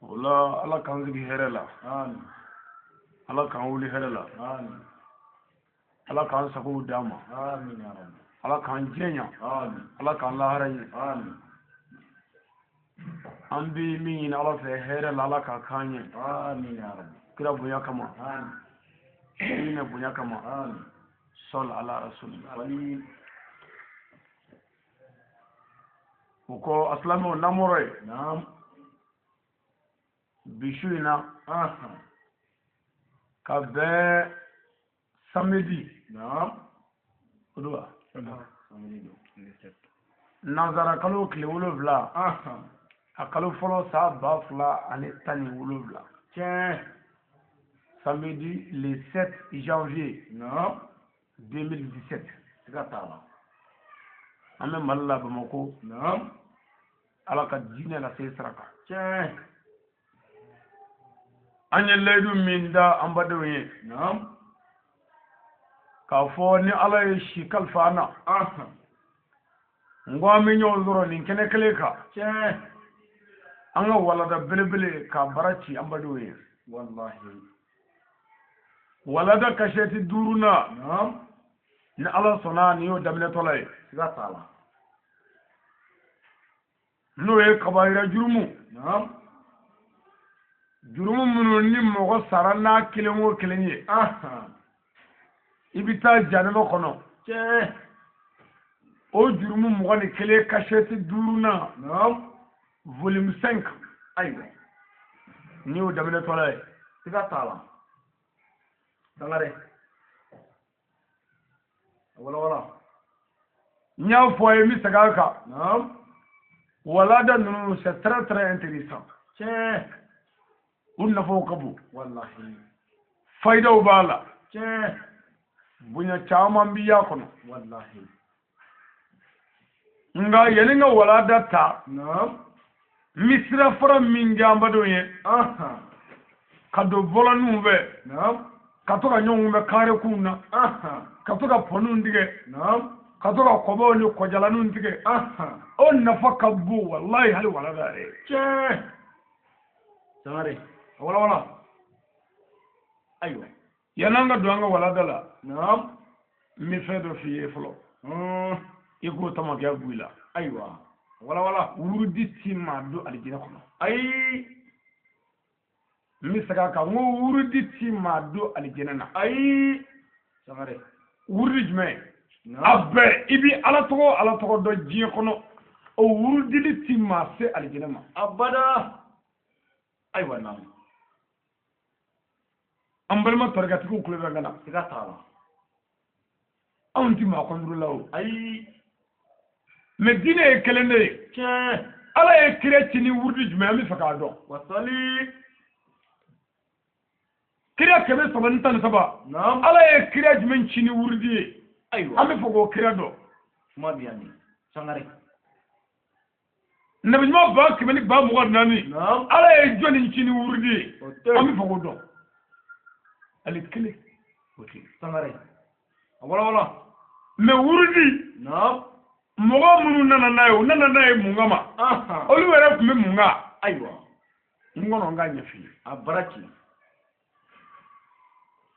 O la, Ala k'an sigi hɛrɛ la. Amin. Ala k'an wuli hɛrɛ la. Amin. Ala k'an sagow d'an ma. Amin ya Rabbi. Ala k'an diɲɛ ɲa. Amin. Ala k'an lahara ɲɛ. Amin. An bɛ min ɲini Ala fɛ hɛrɛ la, Ala k'a k'an ɲɛ. Amin ya Rabbi. Kira bonya kama. Amin. Diinɛ bonya kama. Amin. Sɔli ala rasulillah. Wali. O kɔ, asilamɛw, namɔrɔ ye. Naam. Bi su in na, Aha. ka bɛn samedi, Naam. o don wa? Samedi don. Nanzara kalo tile 7, Aha. a kalo fɔlɔ, san 2017. Tiɲɛ. Samedi le 7 janvier Naam. 2017. Siga t'a la. An bɛ Mali la, Bamakɔ. Naam. Ala ka diinɛ lase sira kan. Tiɲɛ. An ye layidu min da an badenw ye, Naam. k'a fɔ ni Ala ye si kalifa an na, Aha. n ko an bɛ ɲɔgɔn sɔrɔ nin kɛnɛ kelen kan, Tiɲɛ. an ka walada belebele k'a bara ci an badenw ye. Wallahi. Walada kasɛti duurunan, Naam. ni Ala sɔnna, nin y'o daminɛtɔla ye. Siga t'a la. N'o ye kabayira jurumu, Naam. jurumu minnu ni mɔgɔ sara n'a kelen o kelen ye, Aha. i bɛ taa janɛmɛ kɔnɔ. Tiɲɛ. O jurumu 21 kasɛti duurunan, Naam. volume 5, Ayiwa. nin y'o daminɛtɔla ye. Siga t'a la. Sangare. Wala wala. N y'a fɔ a ye, n bɛ segin a kan. Naam. Walada ninnu, c'est très très intéressant. Tiɲɛ. U nafaw ka bon. Wallahi. Fayidaw b'a la. Tiɲɛ. Bonya caman bi y'a kɔnɔ. Wallahi. Nka yanni n ka walada ta, Naam. n bɛ sirafara min kɛ an badenw ye, Aha. ka don bɔlɔninw fɛ, Naam. ka to ka ɲɔgɔn kunbɛn karekunw na, Aha. ka to ka pɔnniw tigɛ, Naam. ka to ka kɔbɔw ni kɔjalaninw tigɛ, Aha. o nafa ka bon walayi, hali walada yɛrɛ ye. Tiɲɛ. Sangare. Wala wala. Ayiwa. Yanni an ka don an ka walada la, Naam. n bɛ fɛn dɔ f'i ye fɔlɔ, i k'o tamakɛ bɔ i la. Ayiwa. Wala wala. Wurudi ti maa don alijinɛ kɔnɔ. Ayi. N bɛ segin a kan, n ko wurudi ti maa don alijinɛ na. Ayi. Sangare. Wurudi jumɛn? Naam. A bɛɛ, i bi Ala tɔgɔ o Ala tɔgɔ dɔn diɲɛ kɔnɔ, o wurudili ti maa se alijinɛ ma. Abada. Ayiwa, naam. An balima tarikatigiw kulo bɛ n na. Siga t'a la. Anw ti maa kɔntoro la o. Ayi. Mɛ diinɛ ye kelen de ye. Tiɲɛ. Ala ye kira ci ni wurudi jumɛn? An bɛ fɛ k'a dɔn. Wasali. Kira 313, Naam. Ala ye kira jumɛn ci ni wurudi ye? Ayiwa. An bɛ fɛ k'o kira dɔn. Kuma bi yan de. Sangare. Nabi ɲuman 124000, Naam. Ala ye jɔnni ci ni wurudi ye? O tɛ. An bɛ fɛ k'o dɔn. Ale kelen o tɛ. Sangare. Wala wala. Mɛ wurudi, Naam. mɔgɔ minnu nana n'a ye, u nana n'a ye mun kama? Aha. Olu yɛrɛ tun bɛ mun kan? Ayiwa. N kɔnɔ, n k'a ɲɛf'i ye. A bara ci.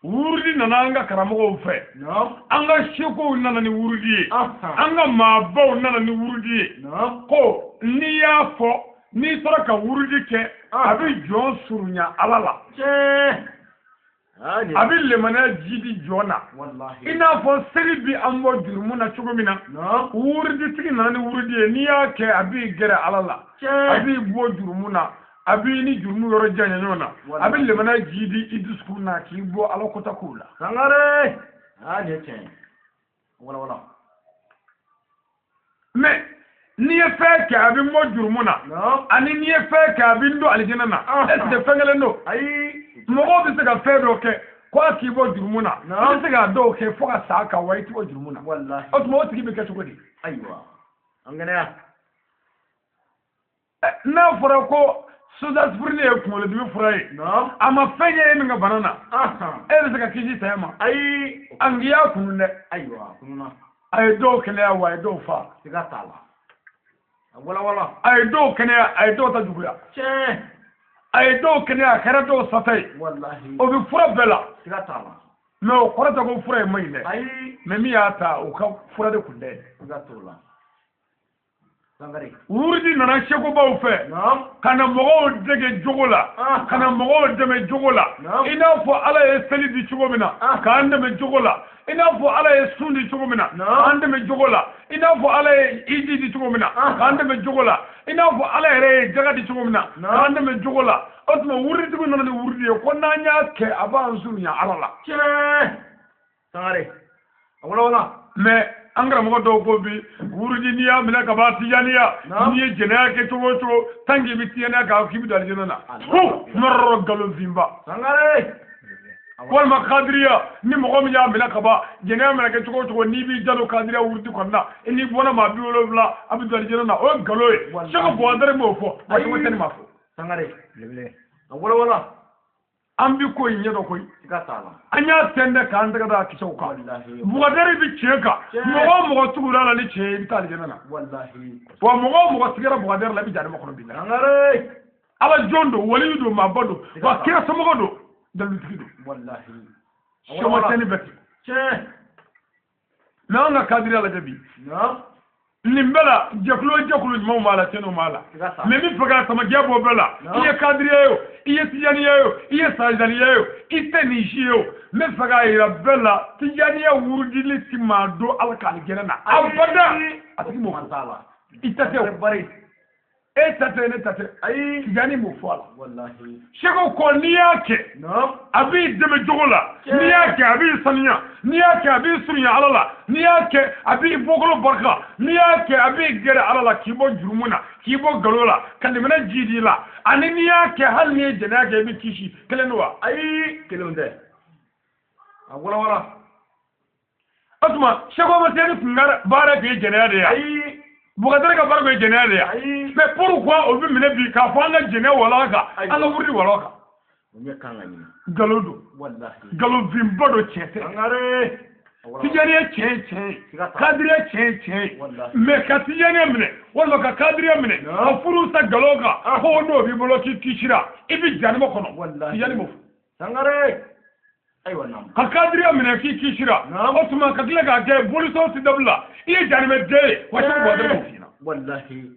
Wurudi nana an ka karamɔgɔw fɛ. Naam. An ka sekow nana ni wurudi ye. Aha. An ka maabaw nana ni wurudi ye, Naam. ko n'i y'a fɔ, n'i sera ka wurudi kɛ, a bɛ jɔn surunya Ala la. Tiɲɛ. Ah, nin. A bɛ lemaniya jidi jɔn na. Wallahi. I n'a fɔ seli bi an bɔ jurumu na cogo min na, Naam. wuruditigi nana ni wurudi ye, n'i y'a kɛ, a b'i gɛrɛ Ala la, a Tiɲɛ. b'i bɔ jurumu na, a b'i ni jurumu yɔrɔ janya ɲɔgɔn na, a bɛ lemaniya jidi i dusukun na k'i bɔ Ala kota kow la. Sangare. Ah, nin ye tiɲɛ ye. Wala wala. Mɛ n'i ye fɛn kɛ, a bɛ n bɔ jurumu na, Naam. ani n'i ye fɛn kɛ, a bɛ n don alijinɛ na, est ce que fɛn kelen don? Ayi. Mɔgɔw bɛ se ka fɛn dɔ kɛ ko a k'i bɔ jurumu na, Naam. i bɛ se k'a dɔw kɛ fo ka sa kan wa, i tɛ bɔ jurumu na. Wallahi. O tuma, o tigi bɛ kɛ cogo di? Ayiwa. An kɛnɛya. N'a fɔra ko sodaspirine ye kunkolodimi fura ye, Naam. a ma fɛn ɲɛ e min ka bana na, Aha. e bɛ se ka kisi saya ma? Ayi. A ngiya kunun dɛ. Ayiwa, kununa. A ye dɔw kɛnɛya wa, a ye dɔw fa. Siga t'a la. A wala wala. A ye dɔw kɛnɛya, a ye dɔw ta juguya. Tiɲɛ. A ye dɔw kɛnɛya, a kɛra dɔw sata ye. Wallahi. O bɛ fura bɛɛ la. Siga t'a la. Mais o kɔrɔ tɛ ko fura in man ɲi dɛ. Ayi. Mais min y'a ta, o ka fura de kun tɛ. Siga t'o la. Sangare. Wurudi nana sekobaw fɛ. Naam. Ka na mɔgɔw dege jogo la. Ah. Ka na mɔgɔw dɛmɛ jogo la. Naam. I n'a fɔ Ala ye seli di cogo min na. Ah. K'an dɛmɛ jogo la. I n'a fɔ Ala ye sun di cogo min na. Naam. K'an dɛmɛ jogo la. I n'a fɔ Ala ye iji di cogo min na. Ah. K'an dɛmɛ jogo la. I n'a fɔ Ala yɛrɛ ye jaga di cogo min na. Naam. K'an dɛmɛ jogo la. O tuma wuruditigiw nana ni wurudi ye ko n'an y'a kɛ a b'an surunya Ala la. Tiɲɛ. Sangare. A wala wala. Mais an karamɔgɔ dɔw ko bi wurudi n'i y'a minɛ ka ban tijaniya, Naam. n'i ye jɛnɛya kɛ cogo o cogo, tant que i bɛ tijaniya kan k'i bɛ don alijinɛ na. Allah. Hu nɔrɔ nkalonfinba. Sangare. Walima kadiriya, ni mɔgɔ min y'a minɛ ka ban, jɛnɛya mana kɛ cogo o cogo, n'i b'i jalo kadiriya wurudi kɔnɔna na, i n'i bɔnna maa 70 a bɛ don alijinɛ na, o ye nkalon ye. Wallahi. Sɛki Buhadari m'o fɔ, wa Ayi. Sɛki Tɛni m'a fɔ. Sangare. A wala wala. An bi ko in ɲɛdɔn koyi. Siga t'a la. An y'a tɛntɛn k'an tɛgɛ da kisɛw kan. Wallahi. Buhadari bɛ tiɲɛ kan. Tiɲɛ. Mɔgɔ o mɔgɔ tugura la ni tiɲɛ ye, i bɛ taa alijinɛ na. Wallahi. Wa mɔgɔ o mɔgɔ tigɛra Buhadari la, i bɛ jahanama kɔnɔ bi la. Sangare. Ala jɔn don, waliyu don, maaba don, wa kira somɔgɔ don, dalilutigi don. Wallahi. A wala wala. Sɛki Tɛni bɛ ten. Tiɲɛ. Mais an ka kadiriya lajɛ bi. Naam. Nin bɛɛ la, jɛkulu o jɛkulu ɲumanw b'a la, tiɲɛniw b'a la. Siga t'a la. Mais min fɛ ka samajiya bɔ bɛɛ la, i ye kadiriya ye o, i ye tijaniya ye o, i ye sajaliya ye o, i tɛ nin si ye o, n bɛ fɛ k'a yira bɛɛ la, tijaniya wurudili ti maa don Ala ka alijɛnɛ na. Abada. A tigi m'o Kuma fɔ. t'a la. I ta tɛ o. Bari. E ta tɛ, ne ta tɛ. Ayi. Tijani m'o fɔ a la. Wallahi. Seko kɔ, n'i y'a kɛ, Naam. a b'i dɛmɛ jogo la. Tiɲɛ. N'i y'a kɛ, a b'i saniya. N'i y'a kɛ, a b'i surunya Ala la. N'i y'a kɛ, a b'i bɔkolo barika. N'i y'a kɛ, a b'i gɛrɛ Ala la, k'i bɔ jurumu na, k'i bɔ nkalon la, ka limaniya ji di i la. Ani n'i y'a kɛ, hali n'i ye jɛnɛya kɛ, i bɛ kisi. Kelen don wa? Ayi. Kelenw tɛ. A wala wala. O tuma Seko Masiyani tun ka baara tun ye jɛnɛya de ye wa? Ayi. Bukadari ka baara tun ye jɛnɛya de ye wa? Ayi. Mais pourquoi o bɛ minɛ bi k'a fɔ an ka jɛnɛya walaka kan, Ayiwa. an ka wurudi walaka kan? O ɲɛ kan ka ɲini. Nkalon don. Wallahi. Nkalonfinba don, tiɲɛ tɛ. Sangare. A wala wala. Tijaniya tiɲɛ ye tiɲɛ ye. Siga t'a la. Kadiriya tiɲɛ ye tiɲɛ ye. Wallahi. Mais ka tijaniya minɛ walima ka kadiriya minɛ Naam. ka furu sa nkalon kan, Ah. ko n'o b'i bolo k'i kisira, i bɛ jahanama kɔnɔ. Wallahi. Tijani m'o fɔ. Sangare. Ayiwa naam. Ka kadiriya minɛ k'i kisira, Naam. o tuma ka tila k'a kɛ bolisɔn ti dabila, i ye jahanamɛden ye, wa Seko Buhadari m'o f'i ɲɛna. Wallahi.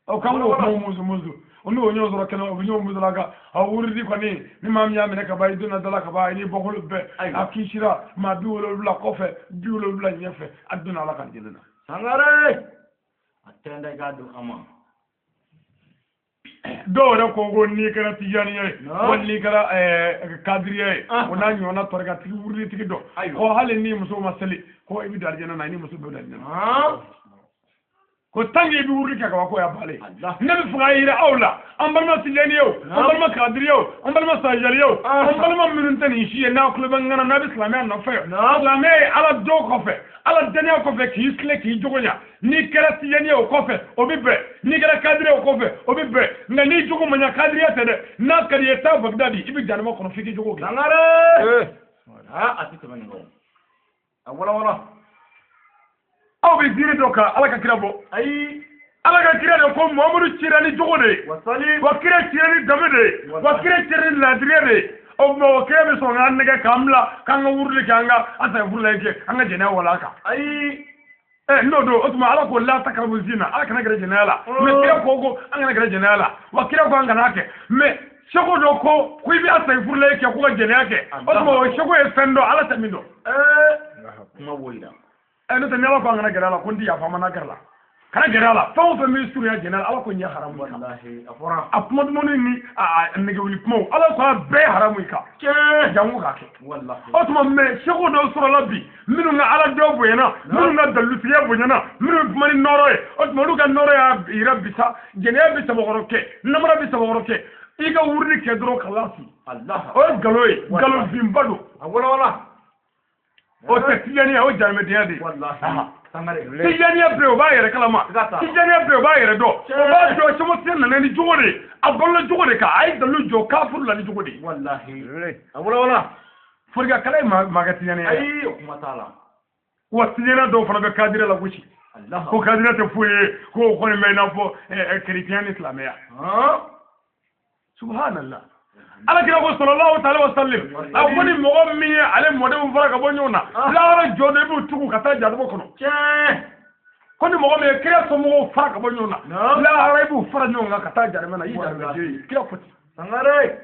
O kan k'o kuma musu musu, o n'o ɲɔgɔn sɔrɔ kɛnɛ, o bɛ ɲɔgɔn musu la kan a wurudi kɔni, ni maa min y'a minɛ ka ban, i donna da la ka ban, i n'i bɔkolo bɛɛ Ayiwa. a kisira maa 70 kɔfɛ, 70 ɲɛfɛ, a donna Ala ka alijinɛ na. Sangare. A tɛntɛn k'a don a ma. Dɔw yɛrɛ ko ko n'i kɛra tijaniya ye, Naam. wali n'i kɛra kadiriya ye, Ah. o n'a ɲɔgɔnna tɔrikatigi wuruditigi dɔ, Ayiwa. ko hali ni muso ma seli, ko i bɛ don alijinɛ na, i ni muso bɛ don alijinɛ na, Han. ko tant que i bɛ wurudi kɛ ka ban, k'o y'a bannen ye. Allah. Ne bɛ fɛ k'a yira aw la, an balima tijaniyaw, an Naam. balima kadiriyaw, an balima sajaliyaw, Ah. an balima minnu tɛ nin si ye, n'a tulo bɛ n ŋana, n'a bɛ silamɛya nɔfɛ, Naam. silamɛya ye Ala dɔn kɔfɛ, Ala dɔnniya kɔfɛ, k'i tilen k'i jogo ɲa. N'i kɛra tijaniya o kɔfɛ, o bɛ bɛn. N'i kɛra kadiriya o kɔfɛ, o bɛ bɛn. Nka n'i jogo ma ɲa, kadiriya tɛ dɛ, n'a ka di i ye, taa Bagdadi, i bɛ jahanama kɔnɔ f'i k'i jogo dilan. Sangare. Ha, a ti tɛmɛ nin kan. A wala wala. Aw bɛ ziiri dɔ kan Ala ka kira bɔ. Ayi. Ala ka kira de ko Muhamadu cira ni jogo de ye. Wasali. Wa kira cira ni danbe de ye. Wa kira cira ni laadiriya de ye. O tuma o kira bɛ sɔn k'an nɛgɛ k'an bila k'an ka wurudi kɛ, an ka asafurulayi kɛ, an ka jɛnɛya wala kan. Ayi. N'o don, o tuma Ala ko la takarabu zina, Ala kana gɛrɛ jɛnɛya la. Mais kira ko ko an kana gɛrɛ jɛnɛya la, wa kira ko an kana kɛ. Mais seko dɔ ko ko i bɛ asafurulayi kɛ ko ka jɛnɛya kɛ, o tuma o seko ye fɛn dɔ Ala tɛ min dɔn. Kuma b'o yira. N'o tɛ ni Ala ko an kana gɛrɛ a la, ko n ti yafa ma n'a gɛrɛ la. Kana gɛrɛ a la, fɛn o fɛn b'i surunya jɛnɛya la, Ala ko n ye haramu i kan. Wallahi. A fɔra. A kuma dumuni ni a nɛgɛwuli kumaw, Ala ko a bɛɛ ye haramu i kan. Tiɲɛ. Jango k'a kɛ. Wallahi. O tuma mɛ seko dɔw sɔrɔla bi, minnu ka Ala dɔw bonyana, minnu ka dalilutigiya bonyana, minnu bɛ kuma ni nɔɔrɔ ye, o tuma olu ka nɔɔrɔ y'a yira bi sa, jɛnɛya bɛ sabakɔrɔ kɛ, namara bɛ sabakɔrɔ kɛ, i ka wurudi kɛ dɔrɔn kalasi. Allah. O ye nkalon ye, nkalonfinba don. A wala wala. O tɛ tijaniya, o ye jahanamɛdenya de ye. Wallahi. Sangare. Tijaniya bɛ yen, o b'a yɛrɛ kalama. Siga t'a la. Tijaniya bɛ yen, o b'a yɛrɛ dɔn. O b'a dɔn sɛmɔsiyɛn nana ni jogo de ye, a balola jogo de kan, a ye dalilu jɔ kafuru la ni jogo de ye. Wallahi. A wala wala. Forika kala ye maa kɛ tijaniya ye. Ayi, o kuma t'a la. Wa tijaniya dɔw fana bɛ kadiriya la gosi. Allah. Ko kadiriya tɛ foyi ye, ko o kɔni bɛ i n'a fɔ kerecɛnya ni silamɛya. Han. Subhanallah. Ala kira ko sallallahu ta'ala wa sallim. A ko ni mɔgɔ min ye ale mɔdenw fara ka bɔ ɲɔgɔn na. Lahara jɔ don i b'u tugu ka taa jahanama kɔnɔ. Tiɲɛ. Ko ni mɔgɔ min ye kira somɔgɔw fara ka bɔ ɲɔgɔn na. Lahara i b'u fara ɲɔgɔn kan ka taa jahanama na i ye jahanamaden ye. Kira ko ten. Sangare.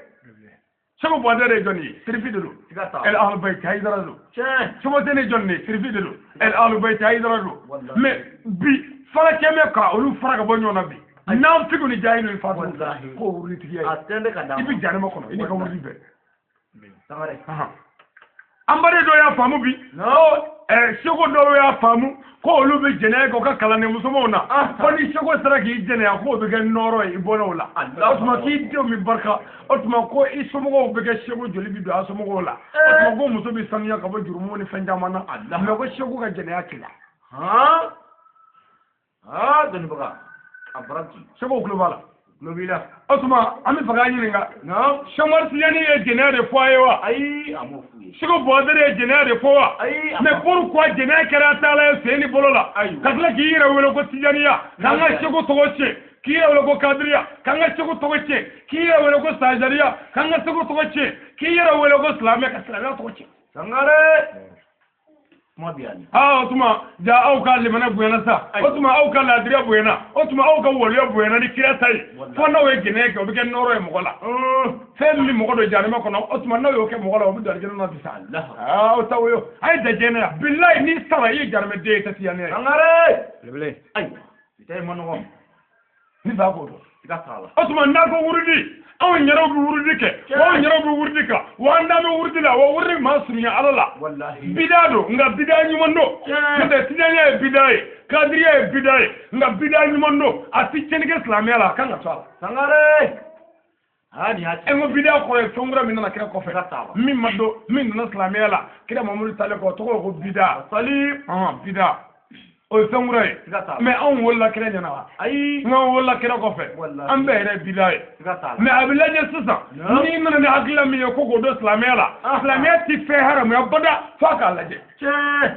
Segu Buhadɛri ye jɔnni ye? Sirifi de don. Siga t'a la. El Ahlul Bayt Hayidara don. Tiɲɛ. Somaten ye jɔnni ye? Sirifi de don. El Ahlul Bayt Hayidara don. Wallahi. Mais bi fara kɛmɛ ka olu fara ka bɔ ɲɔgɔn na bi. N'an figu ni jahilu ni fatu Wallahi. k'o wuruditigiya A ye. tɛ ne ka d'a I ma. bɛ jahanama kɔnɔ i n'i ka wurudi bɛɛ. Sangare. An baden dɔw y'a faamu bi. Seko dɔw y'a faamu ko olu bɛ jɛnɛya kɛ u ka kalanden musomanw na. Ko ni seko sera k'i jɛnɛya k'o bɛ kɛ nɔrɔ ye i bɔnnaw la. Allah. O tuma k'i denw bɛ barika. O tuma ko i somɔgɔw bɛ kɛ seko joli bɛ don a somɔgɔw la. O tuma ko muso bɛ sanuya ka bɔ jurumu ni fɛn caman na. Allah. Mais ko seko ka jɛnɛya k'i la. Han. Ah, dɔnnibaga. A baraji. Seko tulo b'a la. Tulo b'i la. O tuma an bɛ fɛ k'a ɲininka. Naam. Sɛmari Tijani ye jɛnɛya de fɔ a ye wa? Ayi, a m'o f'u ye. Seko Buhadɛri ye jɛnɛya de fɔ wa? Ayi, a Mais ma. pourquoi jɛnɛya kɛra taala ye sen ni bolo la? Ayiwa. Ka tila k'i yɛrɛ wele ko Tijaniya, k'an ka seko tɔgɔ tiɲɛ, k'i yɛrɛ wele ko Kadiriya, k'an ka seko tɔgɔ tiɲɛ, k'i yɛrɛ wele ko Sajariya, k'an ka seko tɔgɔ tiɲɛ, k'i yɛrɛ wele ko silamɛ, ka silamɛya tɔgɔ tiɲɛ. Sangare. Kuma bi yan. Aa, o tuma ja aw ka limana bonyana sa, o tuma aw ka laadiriya bonyana, o tuma aw ka waliya bonyana ni kira ta ye. Fo n'aw ye jɛnɛya kɛ, o bɛ kɛ nɔrɔ ye mɔgɔ la. Fɛn min mɔgɔ don jahanama kɔnɔ, o tuma n'aw y'o kɛ mɔgɔ la, o bɛ don alijana na sisan. Allah. Aa, o t'aw ye o. A ye da jɛnɛ la. Bilayi n'i sara i ye jahanamɛden ye, i tɛ Tijaniya ye. Sangare. Belebele. Ayiwa. Bi ta in ma nɔgɔn. Ni ba k'o dɔn. Siga t'a la. O tuma n'a ko wurudi, anw yɛrɛw bɛ wurudi kɛ, wa anw yɛrɛw bɛ wurudi kan, wa an da bɛ wurudi la, wa wurudi maa surunya Ala la. Wallahi. Bida don, nka bida ɲuman don. Tiɲɛ. N'o tɛ Tijaniya ye bida ye, Kadiriya ye bida ye, nka bida ɲuman don. A ti tiɲɛni kɛ silamɛya la, a kan ka to a la. Sangare. Ah, nin y'a E ko bida kɔrɔ ye fɛn kura min nana kira kɔfɛ, Siga t'a la. min ma don, min nana silamɛya la, kira Mamadu talen kɔ, o tɔgɔ ye ko bida. Sali. Bida. O ye fɛn kura ye. Siga t'a la. Mais anw wolola kira ɲɛna wa? Ayi. N'anw wolola kira kɔfɛ, Wallahi. an bɛɛ yɛrɛ ye bida ye. Siga t'a la. Mais a bɛ lajɛ sisan, Naam. n'i nana ni hakilila min ye ko k'o don silamɛya la, silamɛya ti fɛn haramuya bada f'a k'a lajɛ. Tiɲɛ.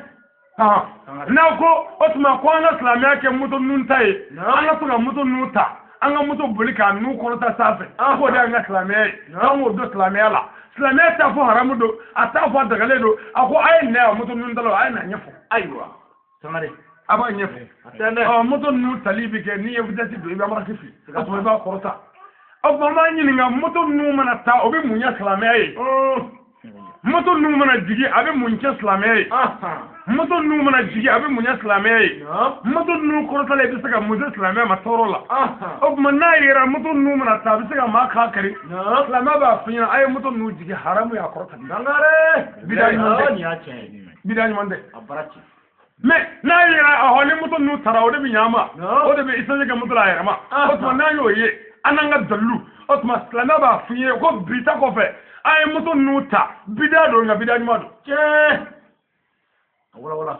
N'a ko o tuma ko an ka silamɛya kɛ moto ninnu ta ye, Naam. an ka to ka moto ninnu ta, an ka moto boli k'a nun kɔrɔta sanfɛ, k'o de y'an ka silamɛya ye, Naam. an k'o don silamɛya la. Silamɛya t'a fɔ haramu don, a t'a fɔ a dagalen don, a ko a ye na yan moto ninnu talaw, a ye na ɲɛfɔ. Ayiwa. Sangare. A b'a ɲɛfɔ. A tɛ dɛ. Ɔ, moto ninnu tali bɛ kɛ n'i ye vitesse don i bɛ embarras fili, o tuma i b'a kɔrɔta. O tuma an b'a ɲininka moto ninnu mana taa o bɛ mun ɲɛ silamɛya ye? Moto ninnu mana jigin a bɛ mun kɛ silamɛya ye? Moto ninnu mana jigin a bɛ mun ɲɛ silamɛya ye? Moto ninnu kɔrɔtalen i bɛ se ka mun se silamɛya ma tɔɔrɔ la? O tuma n'a yera moto ninnu mana taa a bɛ se ka maa kan kari. Silamɛya b'a f'i ɲɛna a ye moto ninnu jigin haramu ye a kɔrɔtali. Sangare. Bida ɲuman tɛ. Ah, nin y'a tiɲɛ ye. Bida ɲuman tɛ. A bara ci. Mais n'a yera ɔhɔ ni moto ninnu taara o de bɛ ɲɛ an ma. Naam. O de bɛ essence kɛ moto la a yɛrɛ ma. O tuma n'an y'o ye an n'an ka dalilu, o tuma silamɛya b'a f'i ye ko bi ta kɔfɛ an ye moto ninnu ta bida don nka bida ɲuman don. Tiɲɛ. A wala wala.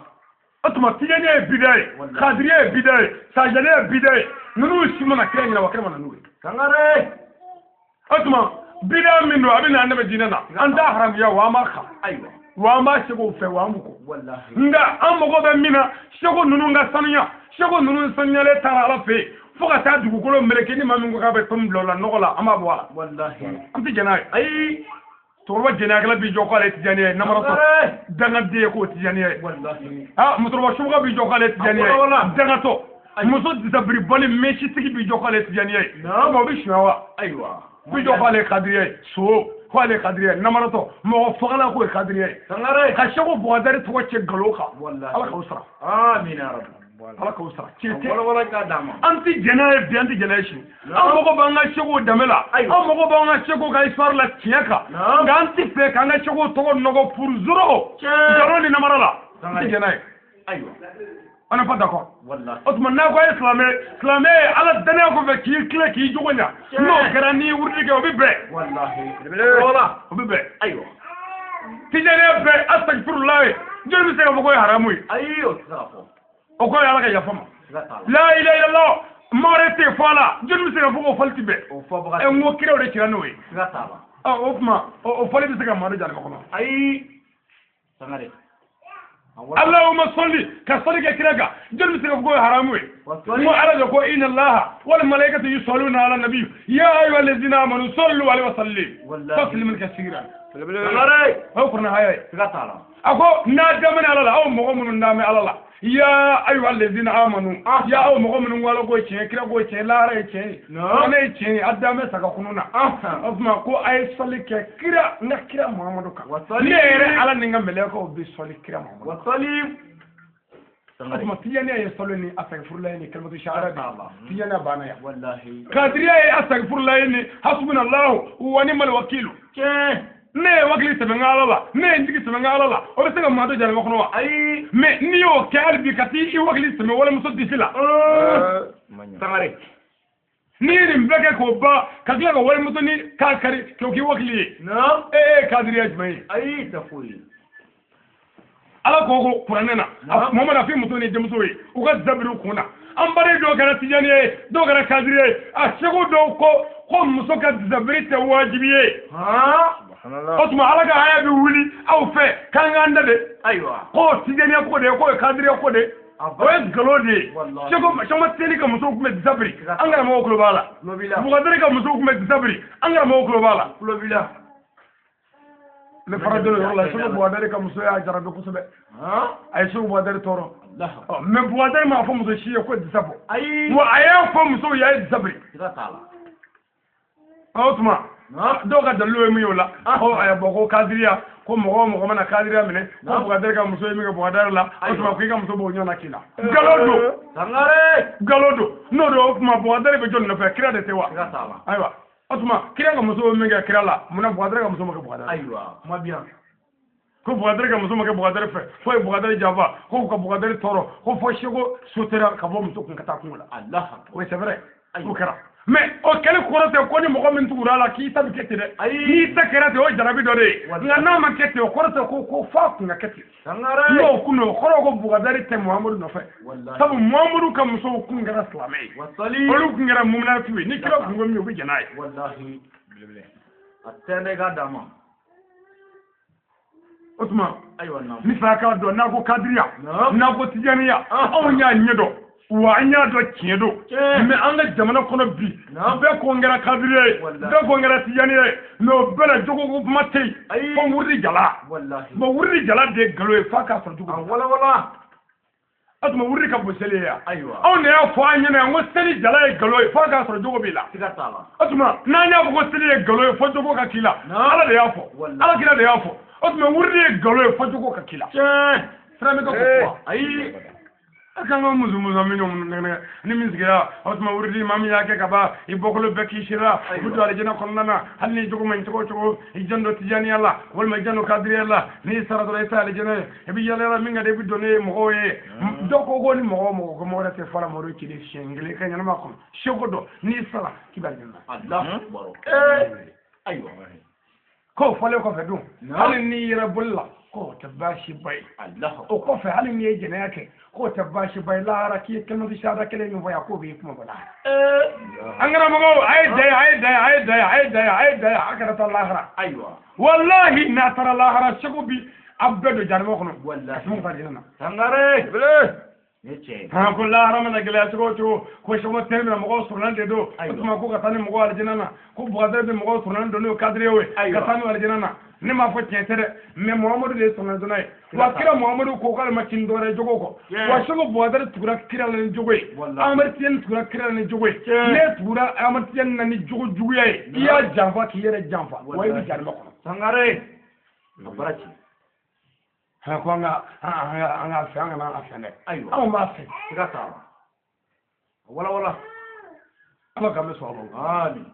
O tuma Tijaniya ye bida ye, Wallahi. Kadiriya ye bida ye, Sajaniya ye bida ye, ninnu si mana kira ɲɛna wa kira mana n'u ye. Sangare. O tuma bida min don a bɛ na an dɛmɛ diinɛ na, an t'a haramuya wa an b'a kan, Ayiwa. wa an b'a seko fɛ wa an b'u kɔ. Wallahi. Nka an mago bɛ min na, seko ninnu ka sanuya, seko ninnu sanuyalen taara Ala fɛ yen fo ka taa dugukolo meleke ni maa min ko k'a bɛ tɔn bila o la nɔgɔ la, an b'a bɔ a la. Wallahi. An tɛ jɛn n'a ye. Ayi. Cɛkɔrɔba jɛnɛyakɛla b'i jɔ k'ale ye Tijaniya ye, namaratɔ Sangare. dangaden ye k'o Tijaniya ye. Wallahi. Ah, musokɔrɔba subaga b'i jɔ k'ale ye Tijaniya ye, A wala wala. dangatɔ. Muso disabiribali mɛsitigi b'i jɔ k'ale ye Tijaniya ye. Naam. O bɛ suɲɛ wa? Ayiwa. B'i jɔ k'ale ye Kadiriya ye, so k'ale ye Kadiriya ye, namaratɔ mɔgɔ fagala k'o ye Kadiriya ye. Sangare. Ka Seko Buhadɛri tɔgɔ cɛ nkalon kan. Wallahi. Ala k'aw sara. Amina ya Rabbi. Ala k'aw sara. Tiɲɛ A tɛ. wala wala k'a d'a ma. An tɛ jɛn n'a ye bi, an tɛ jɛn n'a ye sini. An mago b'an ka Seko danbe la. Ayiwa. An mago b'an ka Seko ka histoire la tiɲɛ kan. Naam. Nka an tɛ fɛ k'an ka Seko tɔgɔ nɔgɔ pour zéro. Tiɲɛ. Nkalon ni namara la. An tɛ jɛn n'a ye. Ayiwa. On n'est pas d'accord. Wallahi. O tuma n'a ko a ye silamɛ, silamɛ ye Ala danaya kɔfɛ k'i tilen k'i jogo ɲa. Tiɲɛ. N'o kɛra n'i ye wurudi kɛ o bɛ bɛn. Wallahi. Belebele. Wala. O bɛ bɛn. Ayiwa. Tijaniya bɛɛ astagfirulahi. Joli bɛ se k'a fɔ k'o ye haramu ye? Ayi, o tɛ se ka fɔ. O kɔrɔ ye Ala ka yafa ma. Siga t'a la. La ilaha illallah. Maa wɛrɛ tɛ fɔ a la. Joli bɛ se k'a fɔ k'o fɔli tɛ bɛn? O fɔbaga Ɛ, n ko kiraw de cira n'o ye. siga t'a la. Ɔ, o tuma o fɔli bɛ se ka maa don jahanama kɔnɔ. Ayi. Sangare. Allahumma salli ka salli kɛ kira kan jɔnni bɛ se ka fɔ k'o ye haramu ye ko Ala de ko inna Allaha wal malaikata yusalluna ala nabi ya ayyuha allazina amanu sallu alaihi wa sallimu tasliman kaseeran aw kuranɛ haya ye a ko n'a daminɛ Ala la aw mɔgɔ minnu daminɛ Ala la ya ayyuha allazina amanu ya aw mɔgɔ minnu ko Ala ko tiɲɛ kira ko tiɲɛ lahara ye tiɲɛ ye kuranɛ ye tiɲɛ ye a daminɛ saga kunu na o tuma ko a ye sali kɛ kira n ka kira Muhamadu kan ne yɛrɛ Ala ni n ka mɛlɛkɛw bɛ sɔli kira Muhamadu kan o tuma tijaniya ye sɔli ni asagifurulayi ni kalimatu shahada de tijaniya banna yan kadiriya ye asagifurulayi ni hasubunallahu wa ni'mal wakilu ne ye wakili sɛbɛn n ka Ala la ne ye n jigi sɛbɛn n ka Ala la o bɛ se ka maa don jahanama kɔnɔ wa ayi mais n'i y'o kɛ hali bi ka t'i wakili sɛmɛ walimuso disi la n'i ye nin bɛɛ kɛ k'o ban ka tila ka walimuso ni k'a kari k'o k'i wakili ye e ye kadiriya jumɛn ye ayi tɛ foyi ye Ala ko kuranɛ na Muhamadu a f'i muso ni denmuso ye u ka zabiri kun na an baden dɔw kɛra tijaniya ye dɔw kɛra kadiriya ye a seko dɔw ko muso ka zabiri tɛ wajibi ye o tuma Ala ka haya bɛ wuli aw fɛ k'an k'an da de k'o tijaniya ko de ye k'o ye kadiriya ko de ye o ye nkalon de ye seko teli ka musow tun bɛ zabiri an karamɔgɔw tulo b'a la Bukadari ka musow tun bɛ zabiri an karamɔgɔw tulo b'a la n bɛ fara dɔ yɔrɔ la seko Bukadari ka muso y'a jarabi kosɛbɛ a ye seko Bukadari tɔɔrɔ mais Bukadari m'a fɔ muso si ye ko disa bɔ wa a y'a fɔ musow ye a ye disa biri o tuma dɔw ka dalilu ye min ye o la bɔn ko kadiriya ko mɔgɔ o mɔgɔ mana kadiriya minɛ ko Bukadari ka muso ye min kɛ Bukadari la o tuma ko i ka muso b'o ɲɔgɔn na k'i la nkalon don nkalon don n'o don o tuma Bukadari bɛ jɔn nɔfɛ kira de tɛ wa ayiwa o tuma kira ka muso bɛ min kɛ kira la munna Bukadari ka muso ma kɛ Bukadari ayiwa kuma bien ko Bukadari ka muso ma kɛ Bukadari fɛ fo ye Bukadari janfa ko ka Bukadari tɔɔrɔ ko fo seko sotera ka bɔ muso kun ka taa kungo la o c'est vrai o kɛra mais o kɛli kɔrɔ tɛ ko ni mɔgɔ min tugura a la k'i ta bɛ kɛ ten dɛ n'i ta kɛra ten o ye jarabi dɔ de ye nka n'a ma kɛ ten o kɔrɔ tɛ ko f'a kun ka kɛ ten n'o kun don o kɔrɔ ko Bukadari tɛ Muhamadu nɔfɛ sabu Muhamadu ka musow kun kɛra silamɛ ye olu kun kɛra muminatu ye ni kira kun ko min u bɛ jɛn n'a ye a tɛ ka d'a ma o tuma ni fɛ k'a dɔn n'a ko kadiriya n'a ko tijaniya anw y'a ɲɛ dɔn wa an y'a dɔn tiɲɛ don mais an ka jamana kɔnɔ bi bɛɛ ko n kɛra kadiriya ye bɛɛ ko n kɛra tijaniya ye mais o bɛɛ la jogo kuma tɛ yen fo wurudi jala bon wurudi jala de ye nkalon ye f'a k'a sɔrɔ cogo o tuma wurudi ka bon seli ye yan anw de y'a fɔ an ɲɛna yan ko seli jala ye nkalon ye f'a k'a sɔrɔ jogo b'i la o tuma n'an y'a fɔ ko seli ye nkalon ye fo jogo ka k'i la Ala de y'a fɔ Ala kira de y'a fɔ o tuma wurudi ye nkalon ye fo jogo ka k'i la sira bɛ ka ko ayi a kan ka muso minnu nɛgɛ ni min sigira o tuma wurudi maa min y'a kɛ ka ban i bɔkolo bɛɛ k'i sira i bɛ don alijinɛ kɔnɔna na hali ni jogo man ɲi cogo o cogo i jan don tijaniya la walima i jan don kadiriya la n'i sara dɔrɔn i tɛ alijinɛ ye i bɛ yala yala min ka di i bɛ don ne ye mɔgɔw ye dɔw ko ni mɔgɔ o mɔgɔ ko mɔgɔ wɛrɛ tɛ fara mɔgɔ kelen siɲɛ kelen ka ɲɛnama kɔnɔ seko dɔn n'i sara k'i bɛ alijinɛ na ayiwa k'o fɔlen kɔfɛ dun hali n'i yɛrɛ boli la k'o tɛ baasi ba ye o kɔfɛ hali n'i ye jɛnɛya kɛ k'o tɛ baasi ba ye lahara k'i ye kalimatu shahada kelen min fɔ yan k'o b'i kuma bɔ lahara an karamɔgɔw a ye da yan a ye da yan a ye da yan a ye da yan a ye da yan a kana taa lahara ayiwa walahi n'a taara lahara seko bi a bɛɛ don jahanama kɔnɔ ka tɛmɛ ka taa alijinɛ na Sangare ko lahara mana gɛlɛya cogo o cogo ko seko tɛ minɛ mɔgɔw sɔrɔlan de don o tuma ko ka taa ni mɔgɔw alijinɛ na ko Bukadari bɛ mɔgɔw sɔrɔlan don n'o kadiriyaw ye ka taa n'u alijinɛ na ne m'a fɔ tiɲɛ tɛ dɛ mais Muhamadu de ye sɔrɔlan donna ye wa kira Muhamadu ko k'ale ma kini dɔwɛrɛ jogo kɔ wa seko Bukadari tugura kira la ni jogo ye Amadu Tijani tugura kira la ni jogo ye ne tugura Amadu Tijani na ni jogo juguya ye i y'a janfa k'i yɛrɛ janfa wa i bɛ jahanama kɔnɔ Sangare a bara ci ko an ka fɛ an kana a fɛ dɛ anw b'a fɛ siga t'a la wala wala Ala k'an bɛ sɔn a ma amin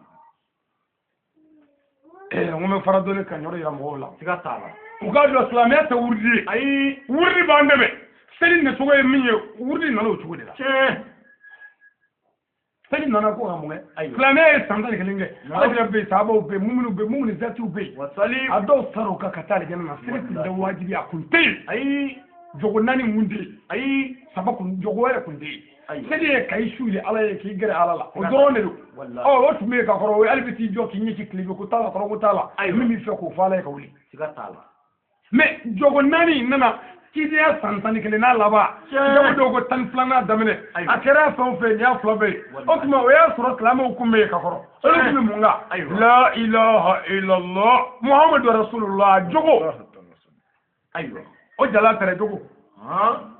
n ko n bɛ fara dɔɔni ka yɔrɔ yira mɔgɔw la siga t'a la u k'a dɔn silamɛya tɛ wurudi ye ayi wurudi b'an dɛmɛ seli nacogo ye min ye wurudi nana o cogo de la tiɲɛ seli nana ko ka mun kɛ silamɛya ye san 11 kɛ Ala kira bɛ yen sahabaw bɛ yen muminu bɛ yen muminu zatiw bɛ yen a dɔw sara u kan ka taa alijinɛ na seli tun tɛ wajibi a kun tɛ yen ayi jogo naani kun tɛ yen ayi saba kun jogo wɛrɛ kun tɛ yen seli ye ka i su de Ala ye k'i gɛrɛ Ala la o dɔrɔn de don ɔ o tun bɛ yen ka kɔrɔ o hali bi t'i jɔ k'i ɲɛsin tile ko t'a la kɔrɔ ko t'a la min b'i fɛ k'o fɔ Ala ye ka wuli siga t'a la mais jogo naani nana Cidenya san 11 n'a laban jago dɔw ko 12nan daminɛ a kɛra fɛn o fɛn nin y'a fila bɛɛ ye o tuma o y'a sɔrɔ silamɛw kun bɛ yen ka kɔrɔ olu tun bɛ mun kan la ilaha illallah muhammadu rasulullah jogo ayiwa o jala tɛrɛ jogo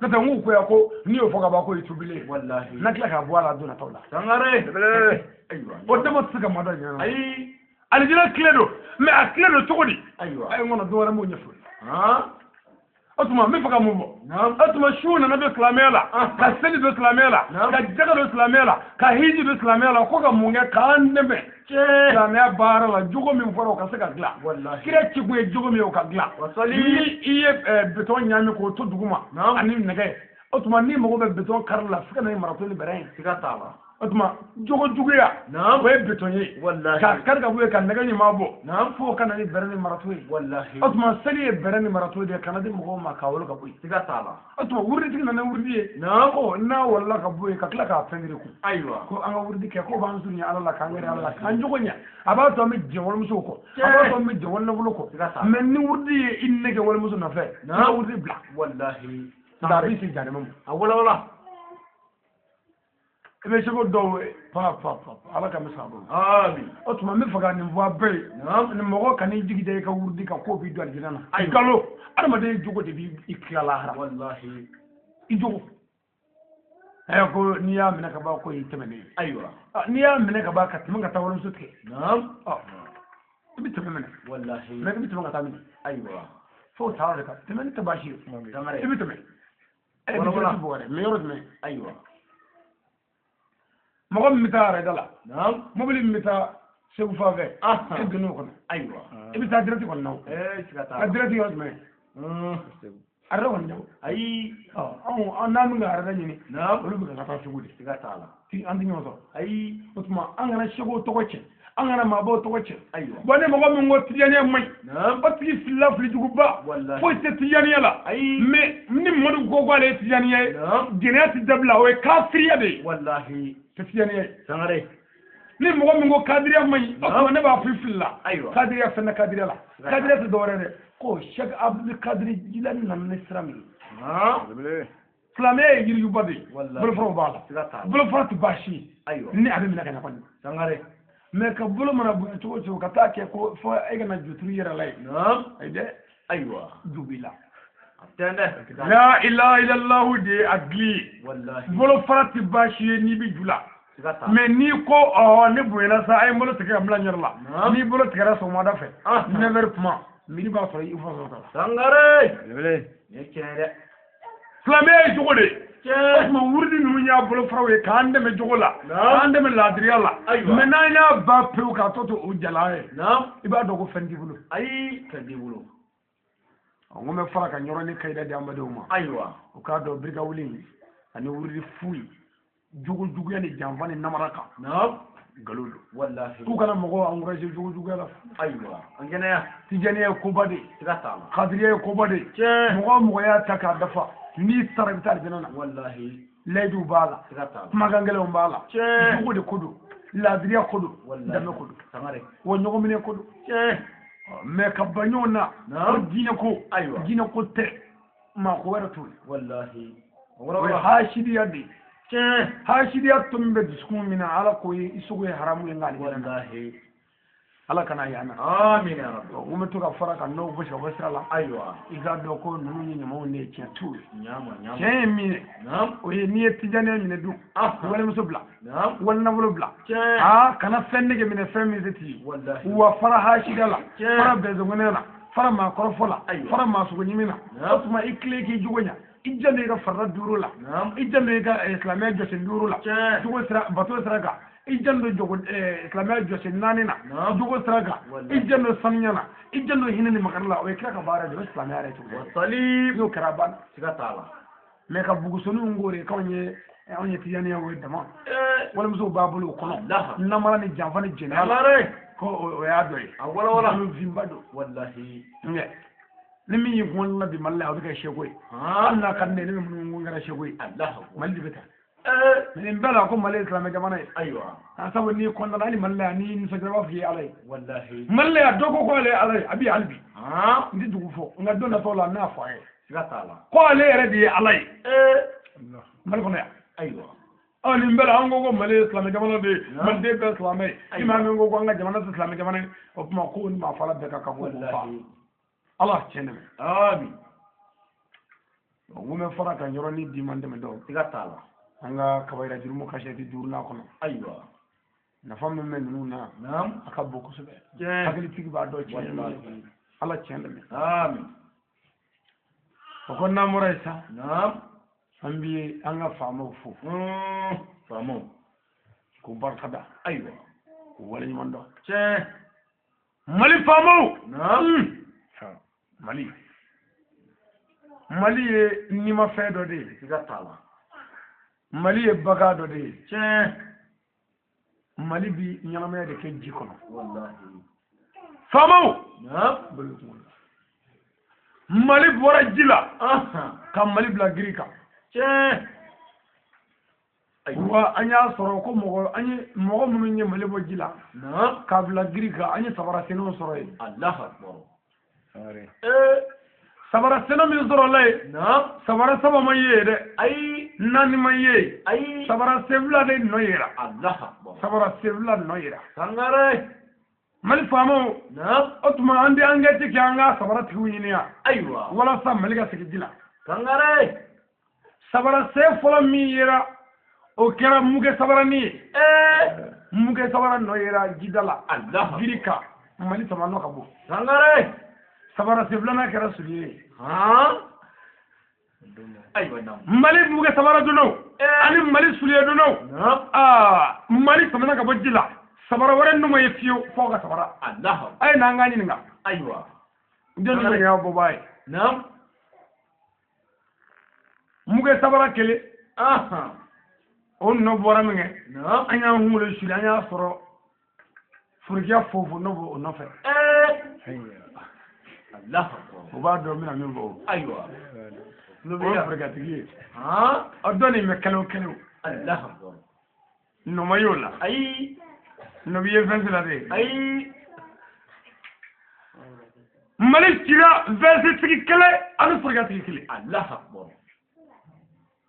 n'o tɛ n k'u ko yan ko n'i y'o fɔ ka ban k'o ye tubilen ye wallahi n'a tila ka bɔ a la don nataw la sangare ayiwa o dama tɛ se ka mada ɲɛna ayi alijinɛ tile don mɛ a tile don cogo di ayiwa ayi n kɔnɔ dɔ wɛrɛ m'o ɲɛfɔ o tuma n bɛ fɛ ka mun fɔ o tuma su nana don silamɛya la ka seli don silamɛya la ka jaga don silamɛya la ka hiji don silamɛya la ko ka mun kɛ k'an dɛmɛ silamɛya baara la jogo min fɔra o ka se ka dilan kira ci kun ye jogo min ye o ka dilan ni i ye bitɔn ɲaami k'o to duguma ani nɛgɛ o tuma n'i mago bɛ bitɔn kari la f'i ka na ni marato ni bɛrɛ ye siga t'a la o tuma jogo juguya o ye bitɔn ye k'a kari ka bɔ yen ka nɛgɛ ɲuman bɔ fo ka na ni bɛrɛ ni marato ye o tuma seli ye bɛrɛ ni marato de ye kana di mɔgɔw ma k'a wolo ka bɔ yen siga t'a la o tuma wuruditigi nana wurudi ye ko n'a wolola ka bɔ yen ka tila k'a fɛn kun ayiwa ko an ka wurudi kɛ k'o b'an surunya ala la k'an gɛrɛ ala la k'an jogo ɲɛ a b'a to an bɛ jɛ walimusow kɔ a b'a to an bɛ jɛ walinafolo kɔ mɛ ni wurudi ye i nɛgɛ walimuso nɔfɛ i ka wurudi bila walahi nka a b'i se janɛmɛ ma a walawala i bɛ seko dɔw pa pa pa ala ka misa bolo amin o tuma n bɛ fɛ ka nin fɔ a bɛɛ ye ni mɔgɔ kan'i jigi da i ka wurudi kan k'o b'i don alijinɛ na nkalon adamaden jogo de b'i tila lahara walahi i jogo ɛ ko n'i y'a minɛ ka ban ko y'i tɛmɛnen ye ayiwa n'i y'a minɛ ka ban ka tɛmɛ ka taa walimuso tigɛ naam ɔ i bɛ tɛmɛ minɛ walahi mɛ i bɛ tɛmɛ ka taa minɛ ayiwa fo taara de kan tɛmɛni tɛ baasi ye i bɛ tɛmɛ ɛ i bɛ tɛmɛ bɔ dɛ mɛ yɔrɔ jumɛn ayiwa mɔgɔ min bɛ taa arada la naam mobili min bɛ taa segu fan fɛ e donn'o kɔnɔ ayiwa i bɛ taa direct kɔni na o siga t'a la direct yɔrɔ jumɛn arada kɔni tɛ o ayi anw n'an bɛ ka arada ɲini naam olu bɛ ka taa segu de siga t'a la an tɛ ɲɔgɔn sɔrɔ ayi o tuma an kana segu tɔgɔ cɛ an kana maabaw tɔgɔ cɛ ayiwa bon ni mɔgɔ min ko tijaniya man ɲi naam o tigi filila filijuguba walahi foyi tɛ tijaniya la ayi mais ni Mamadu ko k'ale ye tijaniya ye naam jɛnɛya ti dabila o ye kafiriya de ye walahi tɛ tijaniya ye sangare ni mɔgɔ min ko kadiriya man ɲi o tuma ne b'a fɔ i filila ayiwa kadiriya fɛn tɛ kadiriya la kadiriya tɛ dɔwɛrɛ dɛ ko Cheikh Abdul Kadiri Jilani nana ni sira min ye silamɛya ye yirijuba de ye bolofaraw b'a la bolofara tɛ baasi ye ayiwa ni a bɛ minɛ ka ɲɛ kɔni sangare mɛ ka bolo mana bonya cogo o cogo ka taa kɛ ko fo e kana juturu yɛrɛ la ye naam ayi dɛ ayiwa ju b'i la a tɛ dɛ la ilaha illallahu de ye a gili ye walahi bolofara tɛ baasi ye n'i bɛ ju la siga t'a la mɛ n'i ko ɔhɔ ne bonyana sa a ye n bolo tigɛ ka bila n yɛrɛ la n'i bolo tigɛra sɔgɔmada fɛ 9 heures kuma midi b'a sɔrɔ i fɔ sɔrɔ la sangare nin ye tiɲɛ ye dɛ silamɛya ye cogo de ye o tiɲɛ tuma wurudi ninnu y'a bolofaraw ye k'an dɛmɛ jogo la Naam. k'an dɛmɛ laadiriya la Ayiwa. mɛ n'an y'a ban pewu k'a tɔ to o jala ye naam i b'a dɔn ko fɛn t'i bolo ayi fɛn t'i bolo n ko n bɛ fara ka ɲɔrɔnin kayida di an badenw ma ayiwa u k'a dɔn birika wuli ani wurudi fu ye jogo juguya ni janfa ni namara kan naam nkalon don walahi k'u kana mɔgɔw encourager jogo juguya la ayiwa an kɛnɛya tijaniya ye koba de ye siga t'a la kadiriya ye koba de ye tiɲɛ mɔgɔ o mɔgɔ y'a ta k'a dafa n'i sara i bɛ taa alijinɛ na walahi layiduw b'a la siga t'a la kumakan gɛlɛnw b'a la tiɲɛ jogo de ko don laadiriya ko don walahi danbe ko don sangare wa ɲɔgɔnminɛ ko don tiɲɛ mɛ ka ban ɲɔgɔn na Naam. ko diinɛ ko Ayiwa. diinɛ ko tɛ maa ko wɛrɛ t'o ye walahi o ye hasidiya de ye tiɲɛ hasidiya to min bɛ dusukun min na ala k'o ye i sogo ye haramu ye nka alijinɛ na walahi ala kana yan na amin ya rabbi n ko n bɛ to ka fara ka nɔw gosi ka bɔ sira la ayiwa i k'a dɔn ko ninnu ye ɲamaw de ye tiɲɛ t'u ye ɲama ɲama tiɲɛ ye min ye naam o ye n'i ye tijaniya minɛ dun walimuso bila naam walinafolo bila tiɲɛ aa kana fɛn nege minɛ fɛn min se t'i ye walahi wa fara hasidiya la Tiɲɛ. fara bɛnzɔngɔnɛ la fara maakɔrɔfɔ la Ayiwa. fara maasogo ɲimi na Naam. o tuma i tilen k'i jogo ɲa i janto i ka farida duuru la naam i janto i ka silamɛya jɔsen duuru la tiɲɛ jogo sira bato sira kan i janto jogo silamɛya jɔsen naani na Naam. jogo sira kan Wallahi. i janto sanuya na i janto hinɛ ni makari la o ye kira ka baara de ye o ye silamɛya yɛrɛ cogo ye wasali n'o kɛra a banna siga t'a la mɛ ka bugusoniw k'o de k'anw ye anw ye tijaniya o ye dama ee walimusow b'a bolo o kɔnɔ Laha. namara ni janfa ni jɛnɛya la sangare ko o y'a dɔ ye a walawala nkalonfinba don walahi Ɲɛ. Ni min y'i kun la bi Mali la o bɛ kɛ seko ye hali n'a ka di ne ye ne bɛ minnu ko n kɛra seko ye alahu Mali de bɛ taa ee mais nin bɛɛ la ko Mali ye silamɛ jamana ye ayiwa a sabu n'i kɔntanna hali Mali la yan n'i nisɔndiyara i b'a fɔ k'i ye Ala ye walahi Mali la yan dɔ ko k'ale ye Ala ye a bɛ yen hali bi han n tɛ dugu fɔ nka don nataw la n n'a fɔ a ye Siga t'a la. Ko ale yɛrɛ de ye Ala ye. Mali kɔnɔ yan. Ayiwa. Ɔ nin bɛɛ la an ko ko Mali ye silamɛ jamana de ye. Maliden bɛɛ silamɛ ye. I maa min ko ko an ka jamana tɛ silamɛ jamana ye. O tuma ko ni maa fɔla bɛɛ ka kan ko fa. Ala tiɲɛ dɛmɛ. Amin. N ko n bɛ fara ka yɔrɔnin d'i ma n dɛmɛ dɔw. Siga t'a la. An ka kabayira jurumu kasɛti duurunan kɔnɔ. Ayiwa. Nafa min bɛ ninnu na. Naam. A ka bon kosɛbɛ. Tiɲɛ. Hakilitigi b'a dɔn tiɲɛ ye. Ala tiɲɛ dɛmɛ. Amin. O ko n'an bɔra yen sa. Naam. An bi an ka faamaw fo. Faamaw. K'u barika da. Ayiwa. K'u waleɲuman dɔn. Tiɲɛ. Mali faamaw. Naam. Mali. Mali ye nimafɛn dɔ de ye. Siga t'a la. Mali ye bagan dɔ de ye. Tiɲɛ. Mali bi ɲɛnamaya de kɛ ji kɔnɔ. Walahi. Faamaw. Naam. Mali bɔra ji la. Ka Mali bila giri kan. Tiɲɛ. Wa an y'a sɔrɔ ko mɔgɔ an ye mɔgɔ minnu ye Mali bɔ ji la. Naam. K'a bila giri kan an ye sabara senw sɔrɔ yen. Allahu akbar. Sabara senw min sɔrɔla yen. Naam. Sabara saba ma ye dɛ. Ayi. Naani ma ye. Ayi. Sabara sen fila de nɔ yera. Allahu akbar. Sabara sen fila nɔ yera. Sangare. Mali faamaw. Naam. O tuma an bɛ enquête kɛ an ka sabara tigiw ɲini yan. Ayiwa. Walasa Mali ka segin ji la. Sangare. Sabara sen fɔlɔ min yera o kɛra muke sabarani ye. Muke sabara nɔ yera jida la. Allahu. Giri kan Mali sama nɔ ka bɔ. Sangare. Sabara sen filanan kɛra soulier ye. Han. Ayiwa naam. Mali muke sabara donnaw. Ani Mali soulier donnaw. Naam. Aa Mali samana ka bɔ ji la. Sabara wɛrɛ nɔ ma ye fiyewu f'aw ka sabara. Allahu. A ye n'an ka ɲininka. Ayiwa. Jɔnni bɛ y'aw bɔbaa ye. Naam. Muke sabara kelen. O nɔ bɔra min kɛ. Naam. An y'an kunkolo suli an y'a sɔrɔ forokiya fofo nɔ b'o nɔfɛ. Allahu akbar. O b'a dɔn n bɛna min fɔ o. Ayiwa. O ye forokiyatigi ye. Han. Aw dɔn nin bɛ kelen o kelen o. Allahu akbar. Nɔ ma y'o la. Ayi. Nɔ b'i ye fɛn la de. Ayi. Mali cira vɛsitigi kelen ani forokiyatigi kelen. Allahu akbar.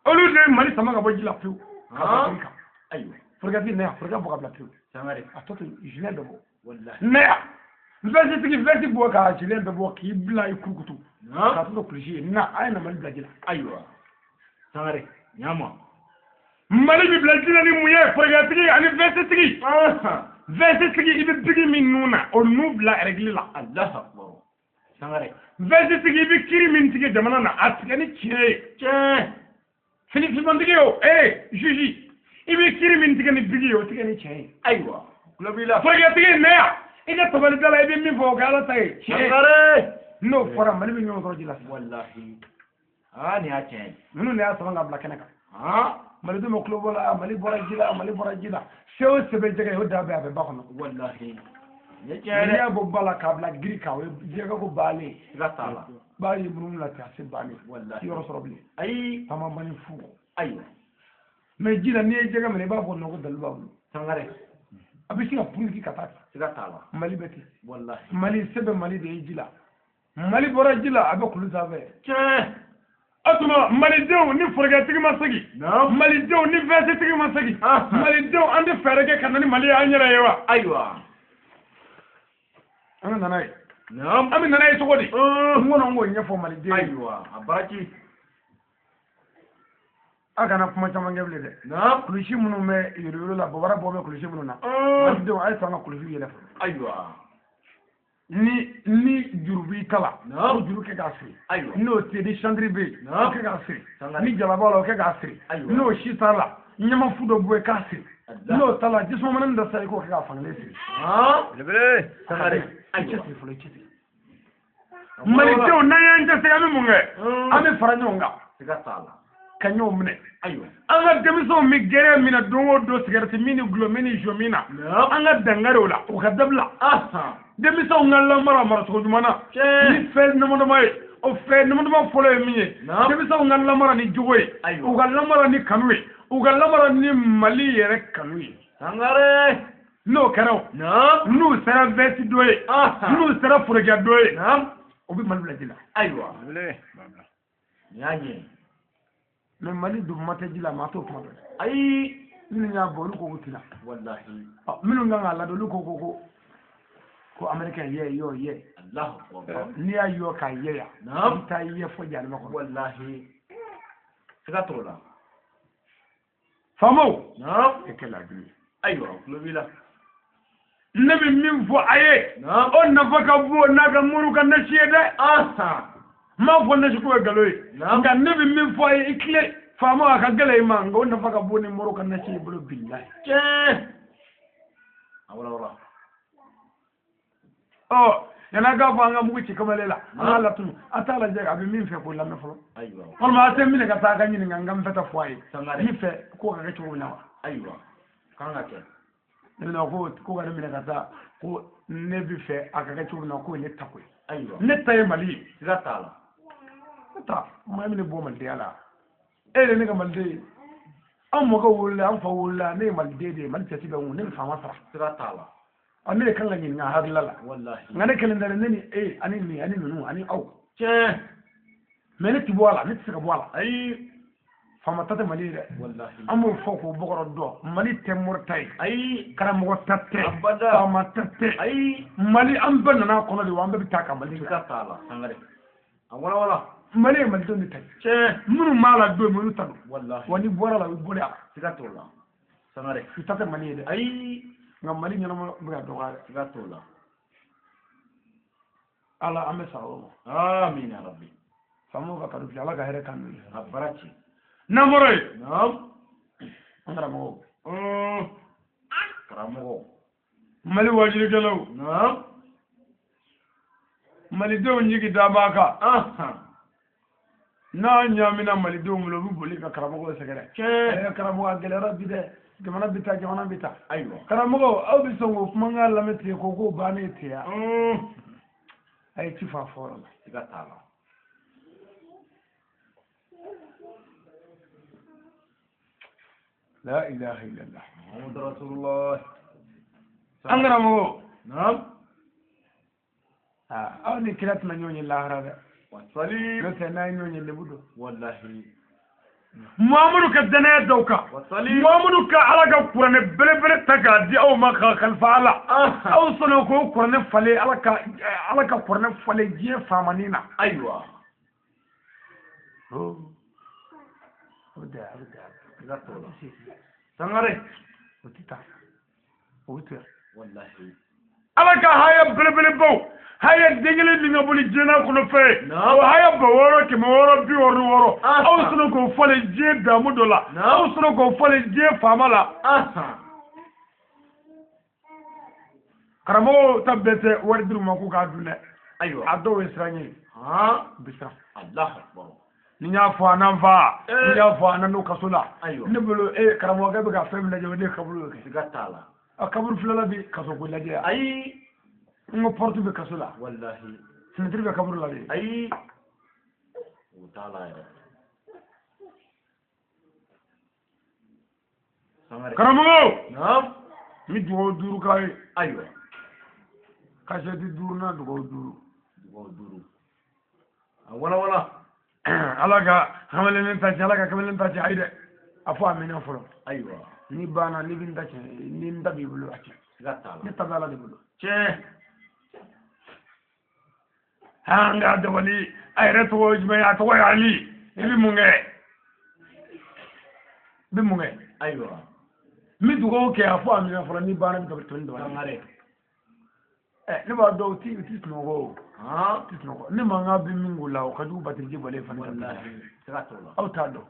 Olu de ye Mali sama ka bɔ ji la pewu. Ka bɔ jiri kan. Ayiwa. Forokiyatigi na yan forokiya bɔ ka bila pewu. Sangare. A tɔ to gilet bɛ bɔ. Walahi. Na yan vɛsitigi vɛsi bɔ ka gilet bɛ bɔ k'i bila i kurukutu. Naam. K'a to kulusi ye na a ye na Mali bila ji la. Ayiwa. Sangare. Ɲama. Mali bɛ bila ji la ni mun ye forokiyatigi ani vɛsitigi. Vɛsitigi i bɛ bigi min nun na o nun bila règle la. Allahu akbar. Sangare. Vɛsitigi i bɛ kiiri min tigɛ jamana na a tigɛ ni tiɲɛ ye. Tiɲɛ. Fini finmantigi o juge i bɛ kiiri min tigɛ ni bigi ye o tigɛ ni tiɲɛ ye. Ayiwa. Tulo b'i la. Forokiyatigi na yan i ka tabali da la i bɛ min fɔ o kɛ Ala ta ye tiɲɛ ye. Sangare. N'o fɔra Mali bɛ ɲɔgɔn sɔrɔ ji la sisan. Walahi. Aa nin y'a tiɲɛ ye. Ninnu de y'a sama ka bila kɛnɛ kan. Han. Malidenw bɛ tulo bɔ la Mali bɔra ji la Mali bɔra ji la se o se bɛ jɛgɛ ye o da bɛɛ a bɛ ba kɔnɔ. Walahi. Nin ye tiɲɛ ye N'i dɛ. y'a bɔ ba la k'a bila giri kan o ye jɛgɛ ko baalen ye. Siga t'a la. Ba ye munumunu la ten a se bannen. Walahi. Yɔrɔ sɔrɔ bilen. Ayi. Taamabani fu. Ayiwa. Mais ji la n'i ye jɛgɛ minɛ i b'a fɔ nɔ ko dalu b'a bolo. Sangare. A bɛ se ka puriki ka taa ten. Siga t'a la. Mali bɛ ten. Walahi. Mali se bɛ Mali de ye ji la. Mali bɔra ji la a bɛ kulu sanfɛ. Tiɲɛ. O tuma Malidenw ni forokiyatigi ma segin. Naam. Malidenw ni vɛsitigi ma segin. Malidenw an tɛ fɛɛrɛ kɛ ka na ni Mali ye an yɛrɛ ye wa. Ayiwa. An ka na n'a ye. Naam. An bɛ na n'a ye cogo di. N kɔnɔ n k'o ɲɛfɔ Maliden ye. Ayiwa. A baraji. A kana kuma caman kɛ bilen dɛ. Naam. Kulusi minnu bɛ yoroyoro la babara bɔ bɛ kulusi minnu na. Malidenw a ye sɔn an ka kulusiw yɛlɛ fɔlɔ. Ayiwa. Ni juru b'i kala. Naam. O juru kɛ k'a siri. Ayiwa. N'o tɛ ni chandri bɛ yen. Naam. O kɛ k'a siri. Sangare. Ni jaba b'a la o kɛ k'a siri. Ayiwa. N'o si t'a la ɲamafu dɔ bɔ yen k'a siri. Allah. N'o t'a la jisumanani dɔ sa i k'o kɛ k'a fankelen siri. Han. Belebele. Sangare. I Ayiwa. cɛsiri fɔlɔ i cɛsiri. Malidenw n'an y'an cɛsiri an bɛ mun kɛ? An bɛ fara ɲɔgɔn kan. Siga t'a la. Ka ɲɔgɔn minɛ. Ayiwa. An ka denmisɛnw bɛ gɛrɛ min na don o don sigɛrɛti min ni gulɔ min ni jo min na. Naam. An ka dankari o la o ka dabila. Denmisɛnw ka lamara maracogo ɲuman na. Tiɲɛ. Ni fɛn damadama ye o fɛn damadama fɔlɔ ye min ye. Naam. Denmisɛnw ka lamara ni jogo ye. Ayiwa. U ka lamara ni kanu ye. U ka lamara ni Mali yɛrɛ kanu ye. Sangare. N'o kɛra o. Naam. N'u sera vɛsi dɔ ye. N'u N'u sera forokiya dɔ ye. Naam. O bɛ Mali bila ji la. Ayiwa. Belebele. Nin y'a ɲɛ. Mais Mali dun ma tɛ ji la, maa t'o kuma dɔn. Ayi. Minnu y'a bɔ, olu ko k'u tɛna. Wallahi. Minnu kan k'a ladon, olu ko ko américain yɛ yɔ yɛ. Allahu akbar. N'i y'a yɔ k'a yɛ yan. Naam. I bɛ taa yɛ fɔ jahanama kɔnɔ. Wallahi. Siga t'o la. Faamaw. Naam. E kɛ laadiri ye. Ayiwa, o tulo b'i la. Ne bɛ min fɔ a ye. Naam. O nafa ka bon n'a ka moriw ka nasi ye dɛ. Ahan. N m'a fɔ nasi ko ye nkalon ye. Naam. Nka ne bɛ min fɔ a ye, i tile faama a ka gɛlɛn i ma, nka o nafa ka bon ni moriw ka nasi ye i bolo bilahi. Tiɲɛ. A wala wala. Ɔ yan'a k'a fɔ an ka mugu ci kamalen la, an k'a latunu, a t'a lajɛ a bɛ min fɛ k'o lamɛn fɔlɔ. Ayiwa. Walima a tɛ minɛ ka taa a ka ɲininka n ka n fɛ ta fɔ a ye. Sangare. N fɛ ko ka kɛ cogo min na wa. Ayiwa. Kan ka kɛ. Ne bɛna ko ka ne minɛ ka taa ko ne bɛ fɛ a ka kɛ cogo min na k'o ye ne ta ko ye. Ayiwa. Ne ta ye Mali ye. Siga t'a la. Ne ta maa min ne bɔ malidenya la. E de ye ne ka maliden ye. An mɔkɛ wolola, an fa wolola, ne ye maliden de ye, Mali jate bɛ n kun, ne bɛ faama sara. Siga t'a la. Ne de kan ka ɲininka hakilila la. Wallahi. Nka ne kelen tɛ dɛ, ne ni e ani nin ani ninnu ani aw. Tiɲɛ. Mais ne ti bɔ a la, ne tɛ se ka bɔ a la. Ayi. Faama ta tɛ Mali ye dɛ. Wallahi. An b'o fɔ k'o bɔkɔrɔ dɔn. Mali tɛ mori ta ye. Ayi. Karamɔgɔ ta tɛ. Abada. Faama ta tɛ. Ayi. Mali an bɛɛ nana a kɔnɔ de wa an bɛɛ bɛ taa ka Mali Siga t'a la. Sangare. A wala wala. Mali ye malidenw de ta ye. Tiɲɛ. Minnu b'a la don min olu ta don. Wallahi. Wa ni bɔra la u bɛ bɔ a la. Siga t'o la. Sangare. U ta tɛ Mali ye dɛ. Ayi. Nka Mali ɲɛnama bɛ ka dɔgɔya dɛ. Siga t'o la. Ala an bɛ sa o ma. Amiina ya Rabbi. Faamaw ka kanu filɛ, Ala ka hɛrɛ k'an n'u ye. A baara ci. N'an bɔra yen. Naam. An karamɔgɔw. Karamɔgɔw. Mali wajulikɛlaw. Naam. Malidenw jigi da b'a kan. Ahan. N'a ɲaamina malidenw bolo, u bɛ boli ka karamɔgɔw sɛgɛrɛ. Tiɲɛ. Karamɔgɔ a gɛlɛyara bi dɛ. Jamana bɛ taa, jamana bɛ taa. Ayiwa. Karamɔgɔ aw bɛ sɔn k'o kumakan lamɛn ten ko k'o bannen ten ya. A ye ci fɔ a fɔyɔrɔ la. Siga t'a la. La ilaha illallah. Muhammadu Rasulullah. An karamɔgɔ. Naam. Aw ni kira tɛna ɲɔgɔn ye lahara dɛ. Wasali. N'o tɛ n'a ye ɲɔgɔn ye lebu don. Wallahi. Muhammadu ka danaya d'aw kan. Wasali. Muhammadu ka Ala ka kuranɛ belebele ta k'a di aw ma k'a kalifa Ala. Aw sɔnna k'o kuranɛ falen, Ala ka kuranɛ falen diɲɛ faamanin na. Ayiwa. O bɛ a bɛ Siga t'o la. Sangare. O tɛ taa. O bɛ to yan. Wallahi. Ala ka haya belebelebaw, haya den kelen min ka boli diɲɛ kɔnɔ fɛn ye. O haya 6,666. Aw sɔnna k'o falen diɲɛ damu dɔ la. Aw sɔnna k'o falen diɲɛ faama la. Karamɔgɔw ta bɛɛ tɛ wari d'u ma k'u k'a dun dɛ. Ayiwa. A dɔw ye siran ye. U bɛ siran. Allahu akbar. Ni y'a fɔ a n'an fa, ni y'a fɔ a n'an kaso la. Ayiwa. Ne bolo karamɔgɔkɛ bɛ ka fɛn min lajɛ o de ye kaburu ye kɛ. Siga t'a la. A kaburu filɛla bi kaso ko lajɛ yan. Ayi. N ko porte bɛ kaso la. Wallahi. Fenêtre bɛ kaburu la de. Ayi. O t'a la yɛrɛ. Sangare. Karamɔgɔw. Naam. N bɛ dugawu 5 k'a ye. Ayiwa. Kasɛti 5 n'a dugawu 5. Dugawu 5. A wala wala. Ala ka kamalen ta tiɲɛ, Ala ka kamalen ta tiɲɛ, ayi dɛ. A fɔ a mɛnna fɔlɔ. Ayiwa. Ni banna, ni bɛ n ta tiɲɛ, ni n ta b'i bolo a tiɲɛ. Siga t'a la. Ne ta bɛ Ala de bolo. Tiɲɛ. An ka dabali, a yɛrɛ tɔgɔ ye jumɛn ye? A tɔgɔ ye Ali. I bɛ mun kɛ? I bɛ mun kɛ? Ayiwa. N bɛ dugawu kɛ, a fɔ a mɛnna fɔlɔ, ni banna, i bɛ tɛmɛ ni dabali. Sangare. Ne b'a dɔn, u ti sunɔgɔ o. Han? U ti sunɔgɔ. Ne mankan bɛ min k'u la, o ka jugu batiriji bɔlen fana. Wallahi. Siga t'o la. Aw t'a dɔn.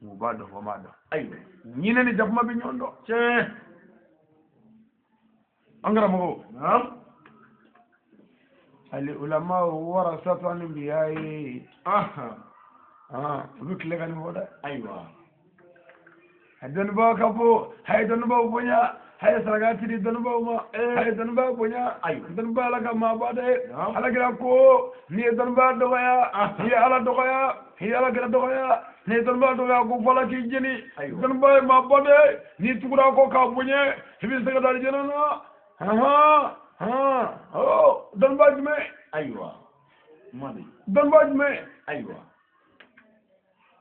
U b'a dɔn, o b'a dɔn. Ayiwa. Ɲinɛ ni jakuma bɛ ɲɔgɔn dɔn. Tiɲɛ. An karamɔgɔw. Naam. Ali ulama warasatu anbiya'i. Ahan. U bɛ tile ka nin fɔ dɛ. Ayiwa. A dɔnnibaaw ka bon, a ye dɔnnibaaw bonya, a ye saraka ci di dɔnnibaaw ma, a ye dɔnnibaaw bonya. Ayiwa. Dɔnnibaa Ala ka maaba dɛ. Naam. Ala kira ko n'i ye dɔnnibaa dɔgɔya, n'i ye Ala dɔgɔya, n'i ye Ala kira dɔgɔya, n'i ye dɔnnibaa dɔgɔya ko fɔ Ala k'i jeni. Ayiwa. Dɔnnibaa ye maaba dɛ. N'i tugura kɔ k'a bonya, i bɛ se ka taa alijana na. Dɔnnibaa jumɛn? Ayiwa. Kuma bɛ yen. Dɔnnibaa jumɛn? Ayiwa.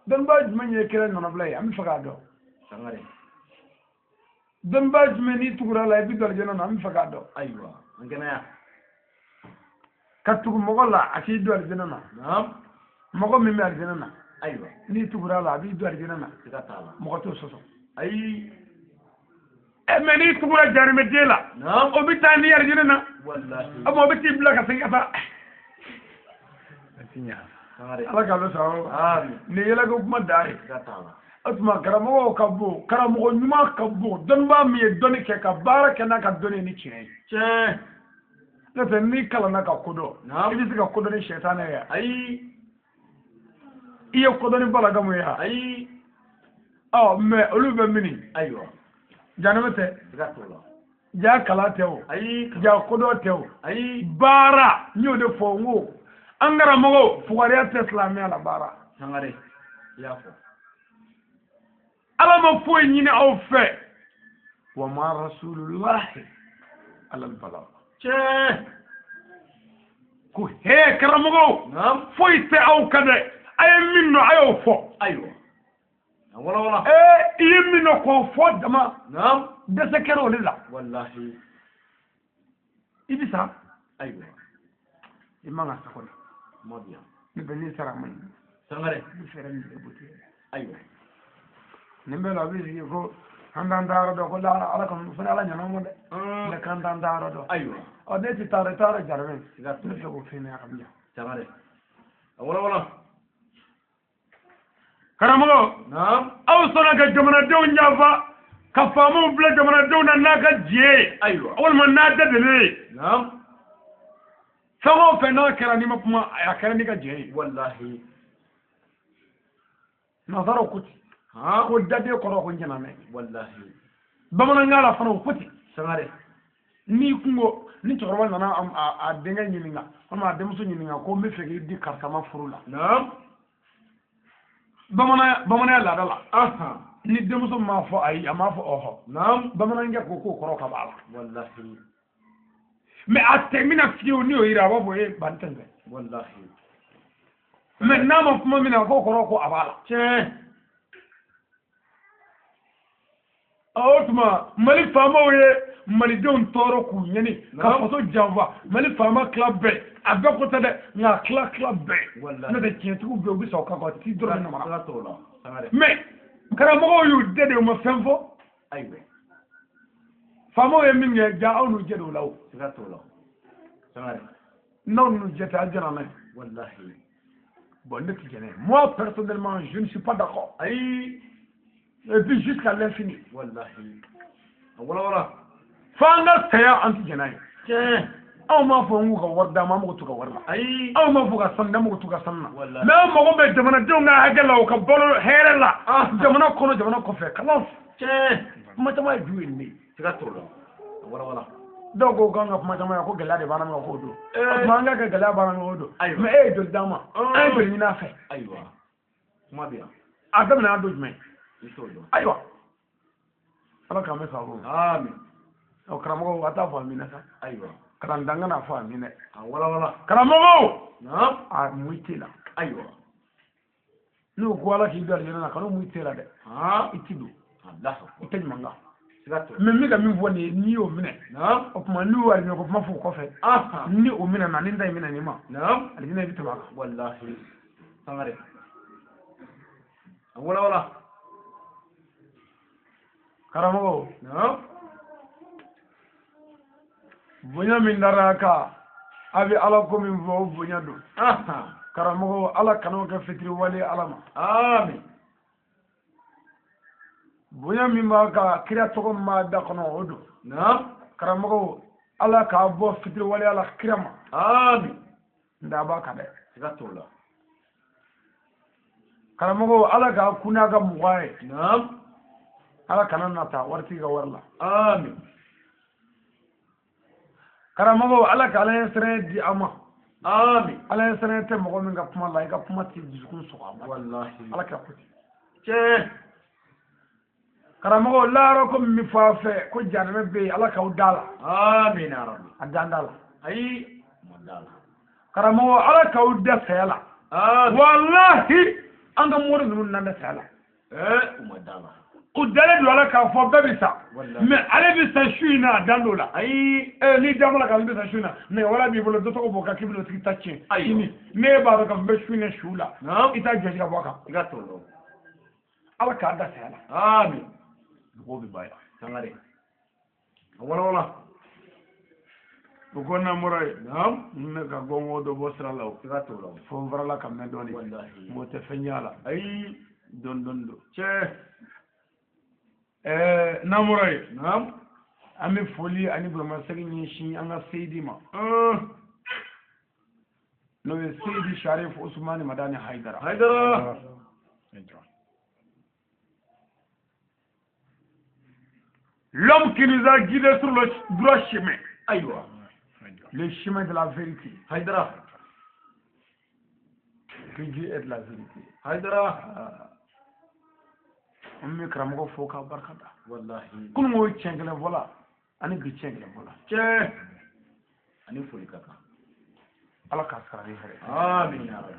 Dɔnnibaa jumɛn ye kira nɔnabila ye? An bɛ fɛ k'a dɔn. Sangare. Dɔnnibaa jumɛn n'i tugura la i bɛ don alijana na? An bɛ fɛ k'a dɔn. Ayiwa, an kɛnɛya. Ka tugu mɔgɔ la a k'i don alijana na. Naam. Mɔgɔ min bɛ alijana na. Ayiwa. N'i tugura la a b'i don alijana na. Siga t'a la. Mɔgɔ t'o sɔsɔ. Ayi. Mɛ n'i tugura jarimɛden la. Naam. O bɛ taa n'i alijana na. Wallahi. O ma o bɛ t'i bila ka segin ka taa. A ti ɲa. Sangare. Ala k'a bɛ sɔrɔ. Amin. Nin yɛlɛko kuma dan ye. Siga t'a la. O tuma karamɔgɔw ka bon, karamɔgɔ ɲuman ka bon, dɔnnibaa min ye dɔnni kɛ ka baara kɛ n'a ka dɔnni ye ni tiɲɛ ye. Tiɲɛ. N'o tɛ n'i kalanna ka kodɔn, Naam. i bɛ se ka kodɔn ni sɛtanɛ ye. Ayi. I ye kodɔn ni balagamu ye wa? Ayi. Ɔ mɛ olu bɛ mini? Ayiwa. Janɛmɛ tɛ. Siga t'o la. Ja kalan tɛ o. Ayi. Ja kodɔn tɛ o. Ayi. Baara, n y'o de fɔ n ko an karamɔgɔw, fugariya tɛ silamɛya la baara. Sangare. I y'a fɔ. Ala ma foyi ɲini aw fɛ. Wa ma rasulullahi alal balagh. Tiɲɛ. Ko he karamɔgɔw, Naam. foyi tɛ aw kan dɛ, a ye min dɔn a y'o fɔ. Ayiwa. A walawala. I ye min dɔn k'o fɔ dama. Naam. Dɛsɛ kɛra o de la. Wallahi. I bɛ sa. Ayiwa. I man ka sa kɔni. Kuma bi yan. Ne bɛ n'i sara a man ɲi. Sangare. I bɛ fɛɛrɛ min kɛ bɔ tigɛ. Ayiwa. Nin bɛɛ la a bɛ sigi ko an t'an taayɔrɔ dɔn ko ala kɔni fana ala ɲana ma dɛ. Ne k'an t'an taayɔrɔ dɔn. Ayiwa. Ɔ ne tɛ taa dɛ, i taara jarimɛ. Siga t'o Ne la. fɛ k'o fɛn a ka miya. Sangare. A walawala. Karamɔgɔ. Naam. Aw sɔnna ka jamanadenw janfa ka faamaw bila jamanadenw na n'a ka diɲɛ ye. Ayiwa. Walima n'a dadelen ye. Naam. Fɛn o fɛn n'a kɛra n'i ma kuma, a kɛra n'i ka diɲɛ ye. Wallahi. Nansaraw ko ten. Han. Ko daden kɔrɔ ko ɲɛnamɛ. Wallahi. Bamanankan la fana o ko ten. Sangare. N'i kun ko ni cɛkɔrɔba nana a denkɛ ɲininka walima a denmuso ɲininka ko n bɛ fɛ k'i di karisa ma furu la. Naam. Bamananya laada la. Ahan. Ni denmuso m'a fɔ ayi, a m'a fɔ ɔhɔ. Naam. Bamanankɛ ko k'o kɔrɔ ka b'a la. Wallahi. Mɛ a tɛ mina fiyewu n'i y'o yira a b'a fɔ e ban tɛ fɛ. Wallahi. Mɛ n'a ma kuma min na k'o kɔrɔ ko a b'a la. Tiɲɛ. O tuma Mali faamaw ye malidenw tɔɔrɔ k'u ɲɛni ka faso janfa. Mali faama tila bɛɛ, a bɛɛ ko tɛ dɛ, nka a tila tila bɛɛ. Wallahi. N'o tɛ tiɲɛtigiw bɛɛ u bɛ sɔn o kan ka t'i dɔrɔn namara. Siga t'o la. Sangare. Mɛ karamɔgɔw y'u dɛ de, u ma fɛn fɔ. Ayiwa. Faamaw ye min kɛ ja aw n'u jɛ de o la o. Siga t'o la. Sangare. N'aw n'u jɛ tɛ a jɛra n'a ye. Wallahi. Bon, ne tɛ jɛnɛ ye. Moi personnellement je ne suis pas d'accord. Ayi. Et puis jusqu'à l'infini. Wallahi. A walawala. F'an ka saya an tɛ jɛnɛ ye. Tiɲɛ. Anw m'a fɔ n k'u ka wari d'an ma, an mago t'u ka wari la. Ayi. Anw m'a fɔ ka sanu d'an mago t'u ka sanu na. Wallahi. Mais an mago bɛ jamanadenw ka hakɛ la, u ka balo hɛrɛ la. Ah. Jamana kɔnɔ, jamana kɔfɛ. Kalan. Tiɲɛ. Kuma caman ye ju ye nin de ye. Siga t'o la. A walawala. Dɔw ko k'an ka kuma caman ye ko gɛlɛya de b'an na k'o don. O tuma an ka kɛ gɛlɛya b'an na k'o don. Ayiwa. Mais e ye joli d'an ma? An ye joli ɲini a fɛ? Ayiwa. Kuma bɛ yan. A daminɛ an don jumɛn? I t'o dɔn. Ayiwa. Ala k'an bɛ sababu ma. Amin. Ɔ karamɔgɔw a t'a fɔ amina sa. Ayiwa. Kalantan kana fɔ amina. A walawala. Karamɔgɔw. Naam. A mun t'i la. Ayiwa. N'u ko ala k'i don alijana na, kan'o mun t'i la dɛ. Han. I ti don. Allahu I akbar. tɛ ɲuman kan. Siga t'o la. Mais n bɛ ka min fɔ nin ye, n'i y'o minɛ. Naam. O tuma n'u y'o alijinɛ ko kuma fɔ o kɔfɛ. Ahan. Ni o minɛ na, ni n ta in minɛ nin ma. Naam. Alijinɛ i bɛ tɛmɛ a kan. Wallahi. Sangare. A walawala. Karamɔgɔw. Naam. Bonya min dara a kan, a bɛ ala ko min fɔ o bonya don. Ahan. Karamɔgɔw ala kan'o kɛ fitiriwale ala ma. Amin. Bonya min b'a kan, kira tɔgɔ min b'a da kɔnɔ o don. Naam. Karamɔgɔw ala k'a bɔ fitiriwaleya la kira ma. Amin. N da b'a kan dɛ. Siga t'o la. Karamɔgɔw ala k'a kun n'a ka mugan ye. Naam. Ala kana nata waritigi ka wari la. Amin. Karamɔgɔw ala ka ala ɲɛsiranɲɛ di an ma. Amin. Ala ɲɛsiranɲɛ tɛ mɔgɔ min ka kuma la, i ka kuma t'i dusukun sɔgɔ a ma. Wallahi. Ala kira ko ten. Tiɲɛ. Karamɔgɔw lahara ko min bɛ fɔ a fɛ ko jahanamɛ bɛ yen, ala k'aw da la. Amin ya rabbi. A dan da la. Ayi. Ma da la. Karamɔgɔ ala k'aw da saya la. Amin. Walahi An ka mori ninnu nana saya la. U ma da la. U dalen don a la k'a fɔ bɛɛ bɛ sa. Mais ale bɛ sa su in na a dan d'o la. Ayi. N'i da la k'ale bɛ sa su in na mais wala b'i bolo dɔ tɔgɔ b'o kan k'i bɛna o tigi ta tiɲɛ. Sini n'e b'a dɔn k'a fɔ n bɛ su in na su la. I t'a jɔsi ka bɔ a kan. I ka t'o dɔn. Ala k'a da saya la. Amin. Mɔgɔw bɛ ban yan. Sangare. A walawala. O ko n'an bɔra yen. Naam. N bɛ ka gɔngɔn dɔ bɔ sira la o. I ka t'o la. Fo n farala ka mɛn dɔɔnin. Walahi. Mɔgɔ tɛ fɛn y'a la. Ayi. Dɔɔnin dɔɔnin don. Cɛ. N'an bɔra yen. Naam. An bɛ foli ani bonyamasegin ɲɛsin an ka Seyidi ma. N'o ye Seyidi Sharif Usumani Madani Hayidara. Hayidara. L'homme qui nous a guidés sur le droit chemin. Ayiwa. Le chemin de la vérité. Hayidara. Que Dieu est de la vérité. Hayidara. An bɛ karamɔgɔ fo k'a barika da. Walahi. Kunun ko tiɲɛ kelen fɔla ani bi tiɲɛ kelen fɔla. Cɛ. Ani foli ka kan. Ala k'a sara ni hɛrɛ. Amin ya Rabbi.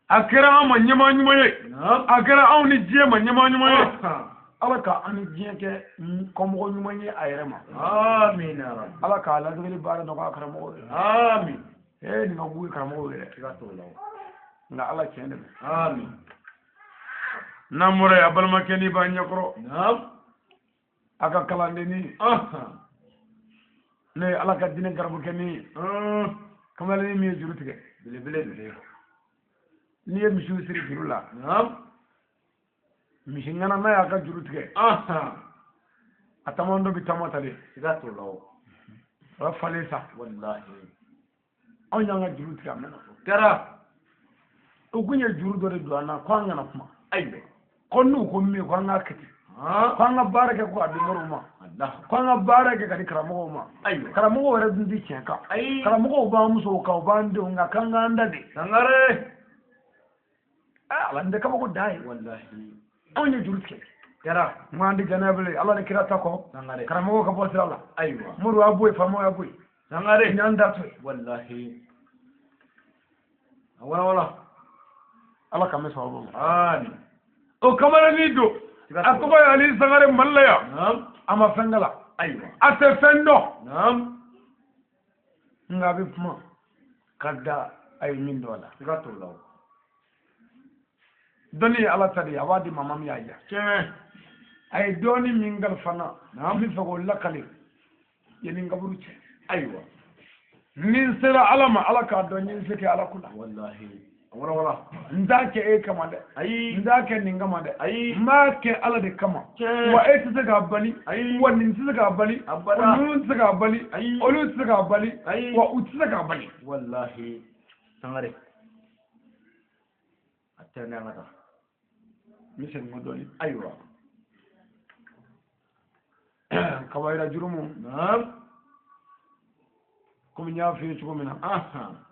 A kɛra an ma ɲɛmaa ɲuman ye. Naam. A kɛra anw ni diɲɛ ma ɲɛmaa ɲuman ye. Ala ka an ni diɲɛ kɛ kɔmɔgɔ ɲuman ye a yɛrɛ ma. Amin ya Rabbi. Ala k'a ladegeli baara nɔgɔya karamɔgɔw ye. Amin. Nin ka jugu karamɔgɔw ye dɛ. I ka t'o la. Nka Ala tiɲɛ dɛmɛ. Amin. N'an bɔra yen a balimakɛ n'i b'a ɲɛkɔrɔ. Naam. A ka kalandenni. N'o ye Ala ka diinɛ garibukɛni ye. Kamalennin min ye juru tigɛ. Belebele don. N'i ye misiw siri juru la. Naam. Misi ŋana n'a y'a ka juru tigɛ. A taama dɔ bɛ taama ta de. I ka t'o la o. A bɛ falen sa. Walahi. Anw y'an ka juru tigɛ a mɛnna. O kɛra. O kun ye juru dɔ de don an na ko an kana kuma. Ayiwa. Ko n'u ko min ko an k'a kɛ ten. Ko an ka baara kɛ ko a di moriw ma. Ko an ka baara kɛ ka di karamɔgɔw ma. Ayiwa. Karamɔgɔw yɛrɛ dun tɛ tiɲɛ kan. Ayi. Karamɔgɔw b'an musow kan u b'an denw kan k'an k'an da de. Sangare. Ala nin tɛ kabako dan ye. Walahi. Anw ye juru tigɛ. Kɛra. N ko an tɛ jɛnɛ bilen Ala ni kira ta kɔ. Sangare. Karamɔgɔw ka bɔ sira la. Ayiwa. Moriw y'a bɔ yen faamaw y'a bɔ yen. Sangare. N y'an da to yen. Walahi. A walawala. Ala k'an bɛ sababu ma. Amin. O kamalennin don. A tɔgɔ ye Ali Sangare Mali la yan. Naam. A ma fɛn kala. Ayiwa. A tɛ fɛn dɔn. Naam. Nka a bɛ kuma ka da a ye min dɔn a la. I ka t'o la o. Dɔnni ye Ala ta de ye a b'a di maa min y'a diya. Tiɲɛ. A ye dɔɔni min kalifa n na. Naam. N bɛ fɛ k'o lakale yanni n kaburu cɛ. Ayiwa. Ni n sera Ala ma Ala k'a dɔn n ye n se kɛ Ala ko la. Walahi. A walawala. N t'a kɛ e kama dɛ. Ayi. N t'a kɛ nin kama dɛ. Ayi. N b'a kɛ Ala de kama. Tiɲɛ. Wa e tɛ se k'a bali. Ayi. Wa nin tɛ se k'a bali. Abada. Ninnu tɛ se k'a bali. Ayi. Olu tɛ se k'a bali. Ayi. Wa u tɛ se k'a bali. Walahi. Sangare. A tɛ ne an ka taa. N bɛ segin kɔ dɔɔnin. Ayiwa. Kabayira jurumu. Naam. Komi n y'a f'i ye cogo min na.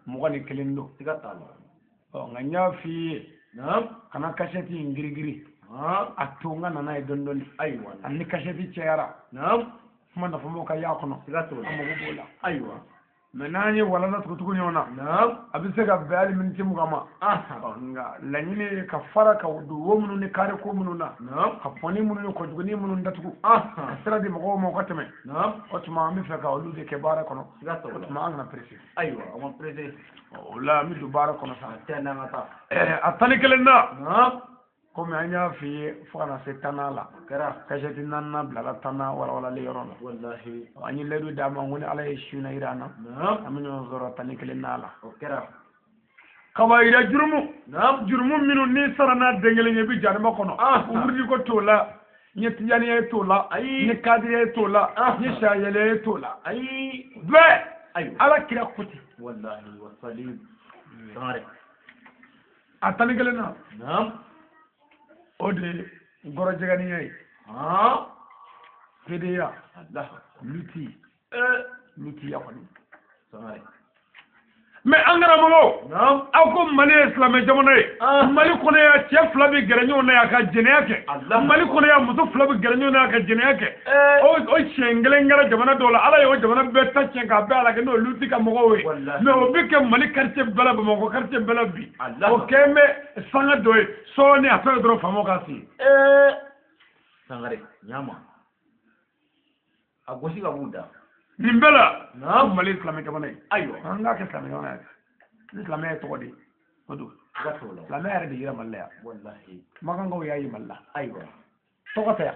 21 don. I ka t'a la. Nka n y'a f'i ye. Naam. Kana kasɛti in girigiri. A to n ka na n'a ye dɔɔnin dɔɔnin. Ayiwa. Ani ni kasɛti cayara. Naam. Kuma nafamaw ka y'a kɔnɔ. I ka t'o la. An mago b'o la. Ayiwa. Mais n'an ye walanda tugu ɲɔgɔn na. Naam. A bɛ se ka bɛn hali miniti 20 ma. Nka laɲini ye ka fara ka don wo minnu ni kare ko minnu na. Naam. Ka pɔnni minnu ni kɔjuguni minnu datugu. Ka sira di mɔgɔw ma u ka tɛmɛ. Naam. O tuma an bɛ fɛ ka olu de kɛ baara kɔnɔ. I ka t'o la. O tuma an kana pressé. Ayiwa, an ma pressé. O la an bɛ don baara kɔnɔ sa. A tɛ n'an ka taa. A 11 na. Naam. Komi an y'a f'i ye fo ka na se 10nan la. O kɛra. Kasɛti 4nan bilala 10nan walawalali yɔrɔ la. Walahi. An ye layidu d'a ma ko ni Ala ye su na yira an na. Naam. An bɛ ɲɔgɔn sɔrɔ 11 la. O kɛra. Kabayira jurumu. Naam. Jurumu minnu n'i sara n'a den kelen ye i bɛ jahanama kɔnɔ. Wurudi ko t'o la. N ye tijaniya ye t'o la. Ayi. N ye kadiriya ye t'o la. N ye siyayɛlɛ ye t'o la. Ayi. Bɛɛ. Ayiwa. Ala kira ko ten. Walahi wasalim. Sangare. A 11 na. Naam. O de ye gɔrɔjɛganiya ye. PDA. Allah. Luti. Lutiya kɔni. Sangare. Mais an karamɔgɔw, aw ko Mali ye silamɛ jamana ye. Mali kɔnɔ yan cɛ fila bɛ gɛrɛ ɲɔgɔn na yan ka jɛnɛya kɛ. Mali kɔnɔ yan muso fila bɛ gɛrɛ ɲɔgɔn na yan ka jɛnɛya kɛ. O siɲɛ kelen kɛra jamana dɔw la, Ala ye o jamana bɛɛ ta tiɲɛ k'a bɛɛ ala kɛ n'o luti ka mɔgɔw ye. Mais o bɛ kɛ Mali quartier bɛɛ la, Bamakɔ quartier bɛɛ la bi. O kɛlen bɛ sanga dɔ ye, sɔɔni a fɛn dɔrɔn faamaw ka sigi. Sangare, ɲama. A gosi ka b'u da. Nin bɛɛ la, Mali ye silamɛ jamana ye. Ayiwa. An k'a kɛ silamɛ jamana ye. Ni silamɛya ye tɔgɔ de ye, o don. Silamɛya yɛrɛ de yira Mali la yan. Walahi. Makankaw y'a ye Mali la. Ayiwa. Tɔgɔ tɛ yan.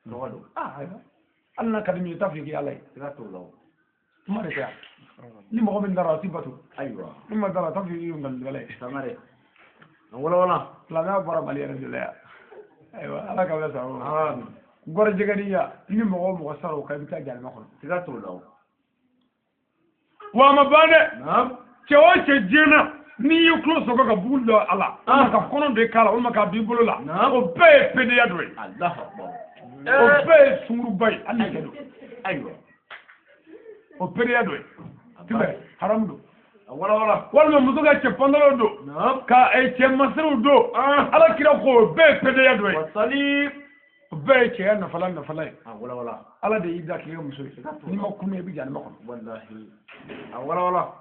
Tɔgɔ don. Ayiwa. Hali n'a ka di min ye, i t'a fɔ i k'i Ala ye. Siga t'o la o. Kuma de tɛ yan. Ni mɔgɔ min dara, a t'i bato. Ayiwa. Ni ma dara, a t'a fɔ i ye nkalontigɛla ye. Sangare. An walawala. Silamɛya bɔra Mali yɛrɛ de la yan. Ayiwa, Ala ka bɛn sababa ma. Amin. Gɔrɔjɛgɛniya, ni mɔgɔ o mɔgɔ sara o kan, i bɛ taa jahanama kɔnɔ. Siga t'o la o. Wa a ma ban dɛ. Cɛ o cɛ diɲɛ na, n'i y'i tulo sɔgɔ ka bugu don a la, walima ka kɔnɔ don i kan la, walima k'a don i bolo la, o bɛɛ ye pedeya dɔ ye. Alahu akbar. O bɛɛ ye sunkuruba ye, hali ni cɛ don. Ayiwa. O pedeya dɔ ye. Tibɛ, haramu don. A walawala. Walima muso ka cɛ pantalon don, ka cɛ masiriw don, Ala kira ko o bɛɛ ye pedeya dɔ ye. Wasali. O bɛɛ ye cɛya nafala ye. A walawala. Ala de y'i da k'i kɛ muso ye. N'i ma kun i bɛ jahanama kɔnɔ. Walahi. A walawala.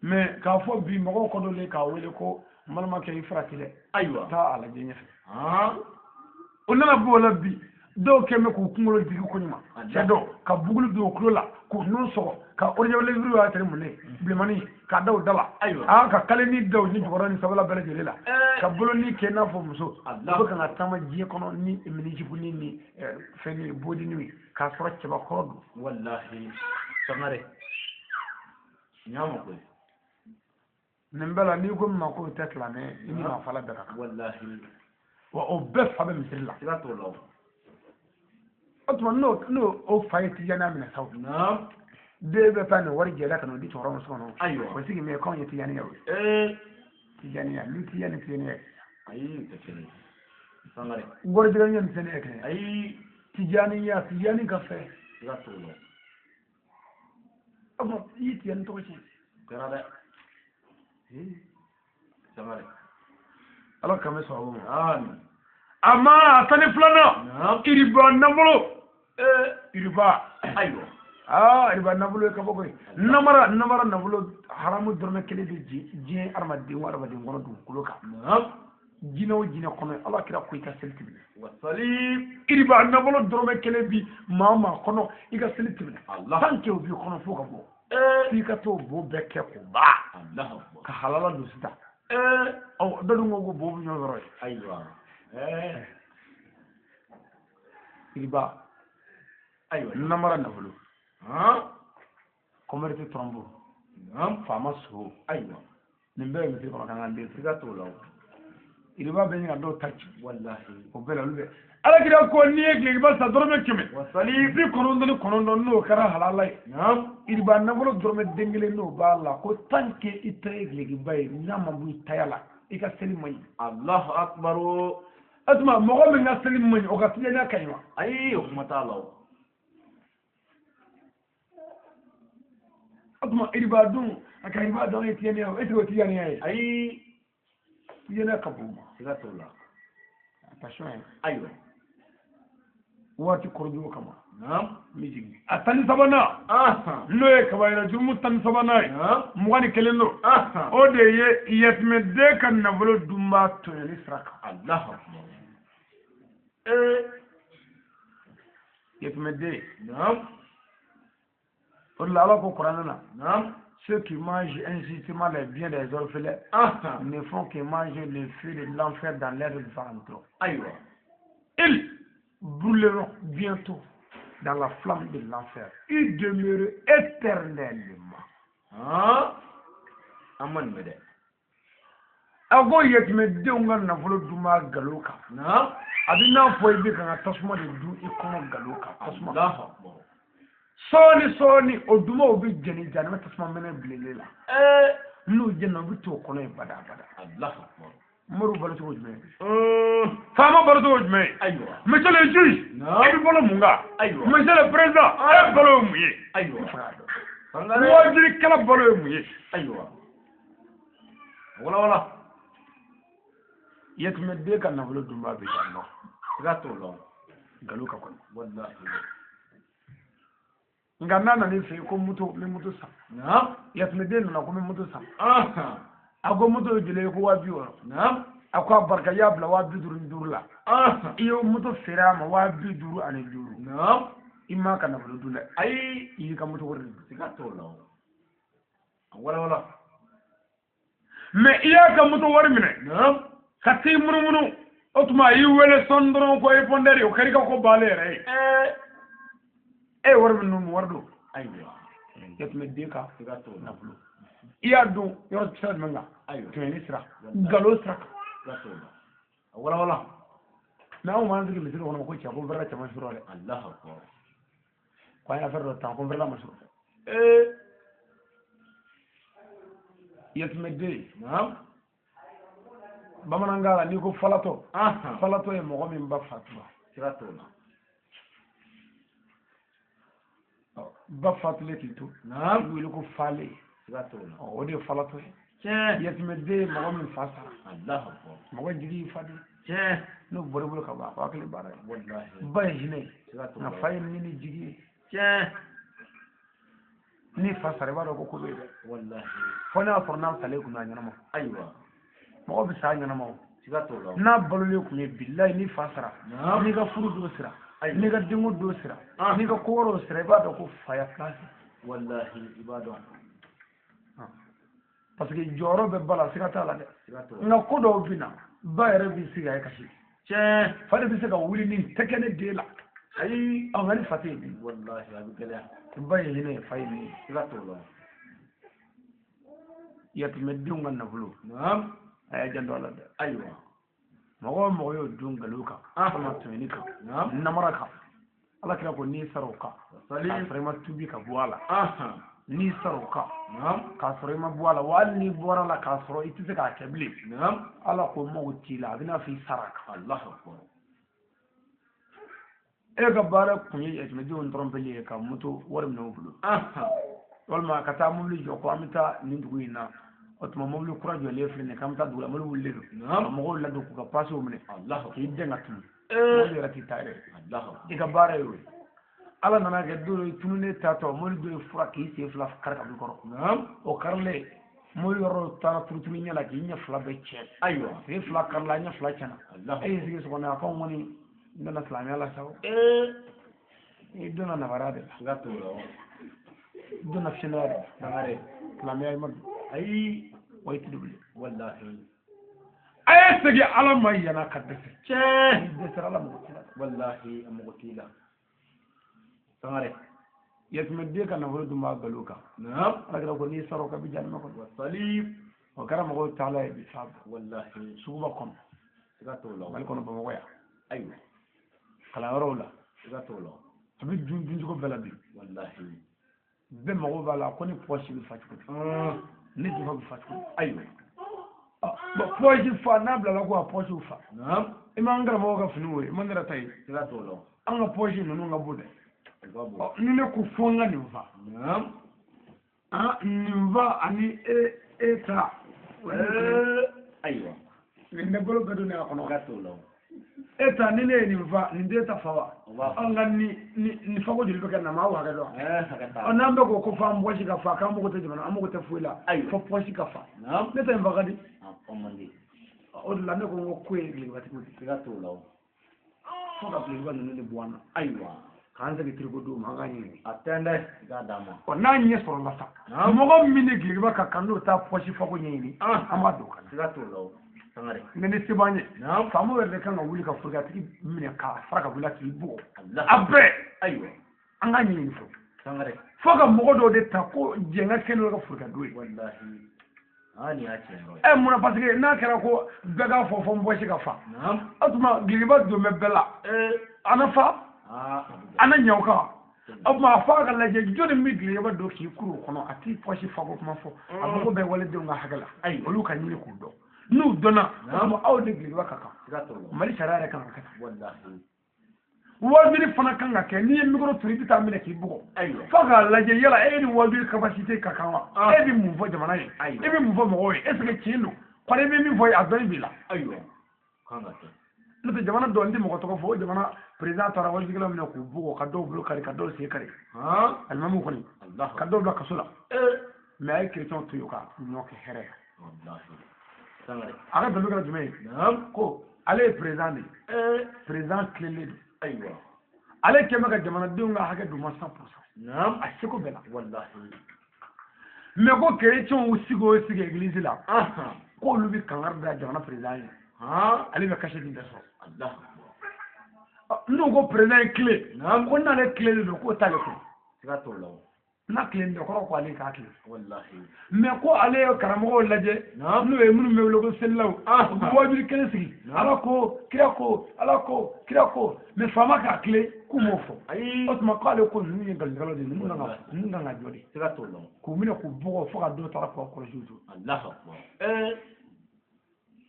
Mais k'a fɔ bi mɔgɔw kɔ dɔlen k'a wele ko n balimakɛ i farati dɛ. Ayiwa. Taa a lajɛ ɲɛfɛ. O nana bɔ o la bi, dɔw kɛn bɛ k'u kunkolo digi koɲuman. Cɛ dɔw ka buguli don u tulo la, k'u nun sɔgɔ, ka orijɛlɛbiri y'a teri mun ye, bilenmanin k'a da u da la. Ayiwa. Ka kaleni da u ni jukɔrɔ ni sanfɛla bɛɛ lajɛlen la. Ka boloni kɛ i n'a fɔ muso. U bɛ ka na taama diɲɛ kɔnɔ ni minijibunin ni fɛn ni bodinin ye, k'a sɔrɔ cɛbakɔrɔ don. Walahi. Sangare. N y'a mɛn koyi. Nin bɛɛ la, n'i ko min ma k'o tɛ silamɛ ye, i ni maa fala bɛɛ ka kan. Walahi. Wa o bɛɛ fa bɛ misiri la. Siga t'o la o. O tuma n'o o fa ye tijaniya minɛ sa o. Den bɛ taa nin wari jɛla ka n'o di cɛkɔrɔba ma so kɔnɔ. Ayiwa. O sigi min ye k'anw ye tijaniya ye. Tijaniya, lutiya ni tijaniya ye. Ayi, o tɛ kelen ye. Sangare. Gɔrɔjɛgɛniya ni tijaniya ye kelen ye. Ayi. Tijaniya, tijani ka fɛ. Siga t'o la. O tuma i ye tijani tɔgɔ tiɲɛ. O kɛra dɛ. Sangare. Ala k'an bɛ sababu ma. Amin. A ma a 12nan. Iriba nafolo. Iriba. Ayiwa. Iriba nafolo ye kabako ye. Namara nafolo haramu dɔrɔmɛ kelen bɛ diɲɛ hadamaden o hadamaden kɔnɔ dugukolo kan. Jinɛ o jinɛ kɔnɔ, Ala kira ko i ka seli tɛmɛna. Wasali. Iriba nafolo dɔrɔmɛ kelen bi maa o maa kɔnɔ, i ka seli tɛmɛna. Allah. Tant que o b'i kɔnɔ fo ka bɔ. F'i ka t'o bo bɛɛ kɛ k'o ban. Allahu akbar. Ka halala don sisan. Ɔ dɔ dun ko ko bo bɛ ɲɔgɔn sɔrɔ yen. Ayiwa. Iriba. Ayiwa. Namara nafolo. Commerce trombo. Faama so. Ayiwa. Nin bɛɛ ye misiri kɔnɔ k'an k'an den. Siga t'o la o. Iriba bɛ ɲini ka dɔw ta ci. Walahi. O bɛɛ la olu bɛ. Ala kira ko n'i ye dulokiba san dɔrɔmɛ 100. Wasali. 99 n'o kɛra halala ye. Iriba nafolo dɔrɔmɛ den kelen n'o b'a la ko tant que i ta ye dulokiba ye n'a ma bɔ i taya la i ka seli man ɲi. Allahu akbar. O tuma mɔgɔ min ka seli man ɲi o ka tijaniya ka ɲi wa? Ayi, o kuma t'a la o. O tuma iriba dun a ka iriba dɔn ye tijaniya o, est ce que o tijaniya ye? Ayi. Tijaniya ka bon o ma. Siga t'o la. Attention ye. Ayiwa. Waati kɔrɔjugu kama. N bɛ jigin. A 13nan. N'o ye kabayira jurumu 13nan ye. 21 don. O de ye yatimɛden ka nafolo dunbaa tɔɲɔli sira kan. Allahu akbar. Yatimɛden. O de la Ala ko kuranɛ na. Ceux qui mangent injustement les biens des orphelins ne font que manger le feu de l'enfer dans leur ventre. Ayiwa. Ils brûleront bientôt dans la flamme de l'enfer. Ils demeurent éternellement. An ma nin mɛn dɛ. A ko yatimɛdenw ka nafolo dunbaa nkalon kan. A bɛ n'a fɔ i bɛ ka n ka tasuma de dun i kɔnɔ nkalon kan. Tasuma. Allahu akbar. Sɔɔni sɔɔni o dumaw bɛ jeni jahanama tasuma mɛnɛ bilennen la. N'u jɛnna u bɛ t'o kɔnɔ yen bada bada. Allahu akbar. Moriw balo cogo jumɛn ye? Faama balo cogo jumɛn ye? Ayiwa. Monsieur le juge, e bɛ balo mun kan? Ayiwa. Monsieur le président, e balo ye mun ye? Ayiwa. I faga dɔn. Waajulikɛla balo ye mun ye? Ayiwa. Wala wala. Yatimɛden ka nafolo dunbaa bɛ yan nɔ. Siga t'o la. Nkalon ka kɔni. Walahi. Nka n'a nana i fɛ yen ko moto, n bɛ moto san. Naam. Yatimɛden nana ko n bɛ moto san. Ahan. A ko moto ye joli ye? Ko 60,000. Naam. A ko a barika, i y'a bila 55 la. Ahan. I ye moto feere a ma 55. Naam. I m'a ka nafolo dun dɛ. Ayi. I y'i ka moto wari de dun. Siga t'o la. Wala wala. Mais i y'a ka moto wari minɛ. Naam. Ka t'i munumunu. O tuma a y'i wele sɔɔni dɔrɔn ko répondeur, o kɛra i ka ko bannen yɛrɛ ye. E ye wari min dun, wari don. Ayiwa. Yatimɛden ka Siga t'o la. nafolo. I y'a dun yɔrɔ sira jumɛn kan? Ayiwa. Tɛmɛni sira. Nkalon sira kan. Siga t'o la. Wala wala. Mais anw b'an sigi misiri kɔnɔ ko cɛ ko wɛrɛ caman sɔrɔ dɛ. Allahu akbar. Ko an y'a fɛn dɔ ta ko wɛrɛ ma sɔrɔ. Yatimɛden. Naam. Bamanankan la n'i ko falatɔ. Ahan. Falatɔ ye mɔgɔ min ba fatura. Siga t'o la. Ba fatulen k'i to. Naam. I bɛ wele ko fale. Siga t'o la. O de ye falatɔ ye. Tiɲɛ. Yatimɛden ye mɔgɔ min fa sara. Allahu akbar. Mɔgɔ jigi y'i fa de. Tiɲɛ. N'o bɔra i bolo ka ban, a b'a kelen baara ye. Walahi. Ba ye hinɛ ye. Siga t'o la. Nka fa ye ni ni jigi ye. Tiɲɛ. Ni fa sara, i b'a dɔn ko ko bɛ yen dɛ. Walahi. Fo n'a sɔrɔ n'a salen kun bɛ a ɲɛnama. Ayiwa. Mɔgɔ bɛ sa a ɲɛnama o. Siga t'o la. N'a balolen kun ye bilayi ni fa sara. Naam. N'i ka furu dɔ sira. Ayiwa. N'i ka denko dɔ sira. Ah. N'i ka ko wɛrɛw sira, i b'a dɔn ko faya place. Walahi i b'a dɔn. Parce que jɔyɔrɔ bɛ ba la, siga t'a la dɛ. Siga t'o la. Nka ko dɔw bɛ na, ba yɛrɛ b'i sigi a ye kasi. Tiɲɛ. Fa de bɛ se ka wuli ni tɛ kɛ ne den la. Ayi. Ɔ nka ni fa tɛ yen bi. Walahi a bɛ gɛlɛya. Ba ye hinɛ ye, fa ye min ye. Siga t'o la. Yatimɛdenw ka nafolo. Naam. A y'a janto a la dɛ. Ayiwa. Mɔgɔ o mɔgɔ y'o dun nkalon kan. Ah. Walima tɛmɛni kan. Naam. Namara kan. Ala kira ko n'i sara o kan. Sali. K'a sɔrɔ i ma tubi ka bɔ a la. Ahan. N'i sara o kan. Naam. K'a sɔrɔ i ma bɔ a la, wa hali n'i bɔra a la k'a sɔrɔ i tɛ se k'a kɛ bilen. Naam. Ala ko mago t'i la, a bɛ n'a fɔ i sara a kan. Allahu akbar. E ka baara kun ye yatimɛdenw tɔrɔmpeli ye ka moto wari minɛ u bolo. Ahan. Walima ka taa mobili jɔ ko an bɛ taa nin dugu in na. O tuma mobili kura jɔlen filɛ nin ye k'an bɛ taa dugu la, mobili wulilen don. Naam. Ka mɔgɔw ladon k'u ka pasew minɛ. Allahu akbar. K'i dɛn ka tunu. Mobili yɛrɛ t'i ta yɛrɛ. Allahu akbar. I ka baara ye o ye. Ala nana kɛ don dɔ i tununnen taatɔ, mobili dɔ ye fura k'i sen fila kari ka bɔ i kɔrɔ. Naam. O karilen, mobili yɔrɔ taara turuturu ɲɛ la k'i ɲɛ fila bɛɛ tiɲɛ. Ayiwa. Sen fila karila, ɲɛ fila tiɲɛna. Allahu E y'i sigi so kɔnɔ, a ko n kɔni n donna silamɛya la sa o. I donna nabara de la. Siga t'o la. I donna fiɲɛya de la. Sangare. Silamɛya i ma don. Ayi. Wa i tɛ don bilen. Walahi. A ye segin Ala ma yan'a ka dɛsɛ. Tiɲɛ. N'i dɛsɛra Ala mago t'i la. Walahi a mago t'i la. Sangare. Yatimɛden ka nafolo dun b'a nkalon kan. Naam. Ala kira ko n'i sara o kan i bɛ jahanama kɔnɔ. Wasali. O kɛra mɔgɔw taala ye bi sa. Walahi. Suguba kɔnɔ. Siga t'o la. Mali kɔnɔ Bamakɔ yan. Ayiwa. Kalanyɔrɔw la. Siga t'o la. A bɛ dun duncogo bɛɛ la bi. Walahi. Bɛɛ mago b'a la ko ni pɔsi bɛ fa cogo di. Ni jufa bɛ fa cogo di. Ayiwa. Bon pɔsi fa n'a bilala ko ka pɔsiw fa. Naam. I m'an karamɔgɔw ka finiw ye, i m'an yɛrɛ ta ye. Siga t'o la. An ka pɔsi ninnu ka bon dɛ. U ka bon. Ɔ ni ne ko fo n ka nin fa. Naam. Nin fa ani e ta. Ayiwa. Nin bɛ bolo bɛɛ don ne a kɔnɔ. Siga t'o la. E ta ni ne ye nin fa, nin t'e ta fa wa? O b'a fa. An ka ni fako joli bɛ kɛ na ma aw hakɛ dɔn. Hakɛ t'a la. Ɔ n'an bɛ ko f'an pɔsi ka fa, k'an mago tɛ jamana, an mago tɛ foyi la. Ayiwa. Fo pɔsi ka fa. Naam. Ne ta in fa ka di. A man di. O de la ne ko n ko ye gilekibatigiw de ye. Siga t'o la. Fo ka gilekiba ninnu de bɔ an na. Ayiwa. K'an segin tiriko d'u ma, an k'a ɲɛɲini. A tɛ dɛ. I k'a d'a ma. Ɔ n'a ɲɛ sɔrɔla sa. Naam. Mɔgɔ min ni gilekiba ka kan n'o t'a pɔsi fako ɲɛɲini. Ah. An b'a don o kan. Siga t'o la. Sangare. Nka ni se b'an ye. Naam. Faamaw yɛrɛ de kan ka wuli ka forokiyatigi minɛ k'a fara ka wuli k'i bugɔ. Allah. A bɛɛ. Ayiwa. An k'a ɲɛɲini fɔlɔ. Sangare. Fo ka mɔgɔ dɔw de ta ko jɛn ka kɛ n'o ka forokiyadon ye. Walahi. Aa nin y'a tiɲɛ yɔrɔ ye. Ɛ munna parce que n'a kɛra ko bɛɛ k'a fɔ fo n bɔsi ka fa. Naam. O tuma giliba don bɛ bɛɛ la. A na fa. Aa a bɛ gɛlɛya. A na ɲɛ o kan. O tuma a f'a ka lajɛ jɔnni bɛ giliba don k'i kuru o kɔnɔ, a t'i pɔsi fako kuma fɔ. A mago bɛ waledenw ka hakɛ la. Ayiwa. Olu ka ɲini k'u dɔn. N'u dɔnna, o tuma aw ni giliba ka kan. Siga t'o la. Mali sariya yɛrɛ kan ka kɛ tan. Walahi. Waajuli fana kan ka kɛ n'i ye micro turu i bɛ taa minɛ k'i bugɔ. Fo k'a lajɛ yala e ni waajuli capacité ka kan wa? E bɛ mun fɔ jamana ye? E bɛ mun fɔ mɔgɔw ye? Est ce que tiɲɛ don? Kɔni i bɛ min fɔ a dɔnni b'i la. Ayiwa. Kan ka kɛ. N'o tɛ jamana dɔ n tɛ mɔgɔ tɔgɔ fɔ o jamana président taara waajulikɛlaw minɛ k'u bugɔ ka dɔw bolo kari ka dɔw sen kari. Alimamiw kɔni. Ka dɔw bila kaso la. Mais a ye chrétien to yen ka ɲɔ kɛ hɛrɛ ye. A ka dalilu kɛra jumɛn ye? Ko ale ye président de ye. Président tilenlen don. Ayiwa. Ale kɛn bɛ ka jamanadenw ka hakɛ d'u ma 100%. A seko bɛɛ la. Walahi. Mais ko chrétienw sigi o sigi église la. K'olu bɛ kangari da jamana président ye. Ale bɛ cachet bɛɛ sɔrɔ. N'u ko président ye tile. Ko n'ale tilenlen don k'o t'ale kun. Siga t'o la. N'a tilen tɛ kɔrɔ ko ale k'a tilen. Walahi. Mais ko ale ye karamɔgɔw lajɛ. N'o ye minnu bɛ wele ko selilaw. U bɛ waajuli kelen sigi. Ala ko kira ko ala ko kira ko mais faama k'a tilen k'u m'o fɔ. Ayi. O tuma k'ale ko ninnu ye nkalontigɛlaw de ye ninnu kan ka jɔ de. Siga t'o la. K'u minɛ k'u bugɔ fo ka dɔw taara k'u kɔlɔsiw to. Alahu akbar.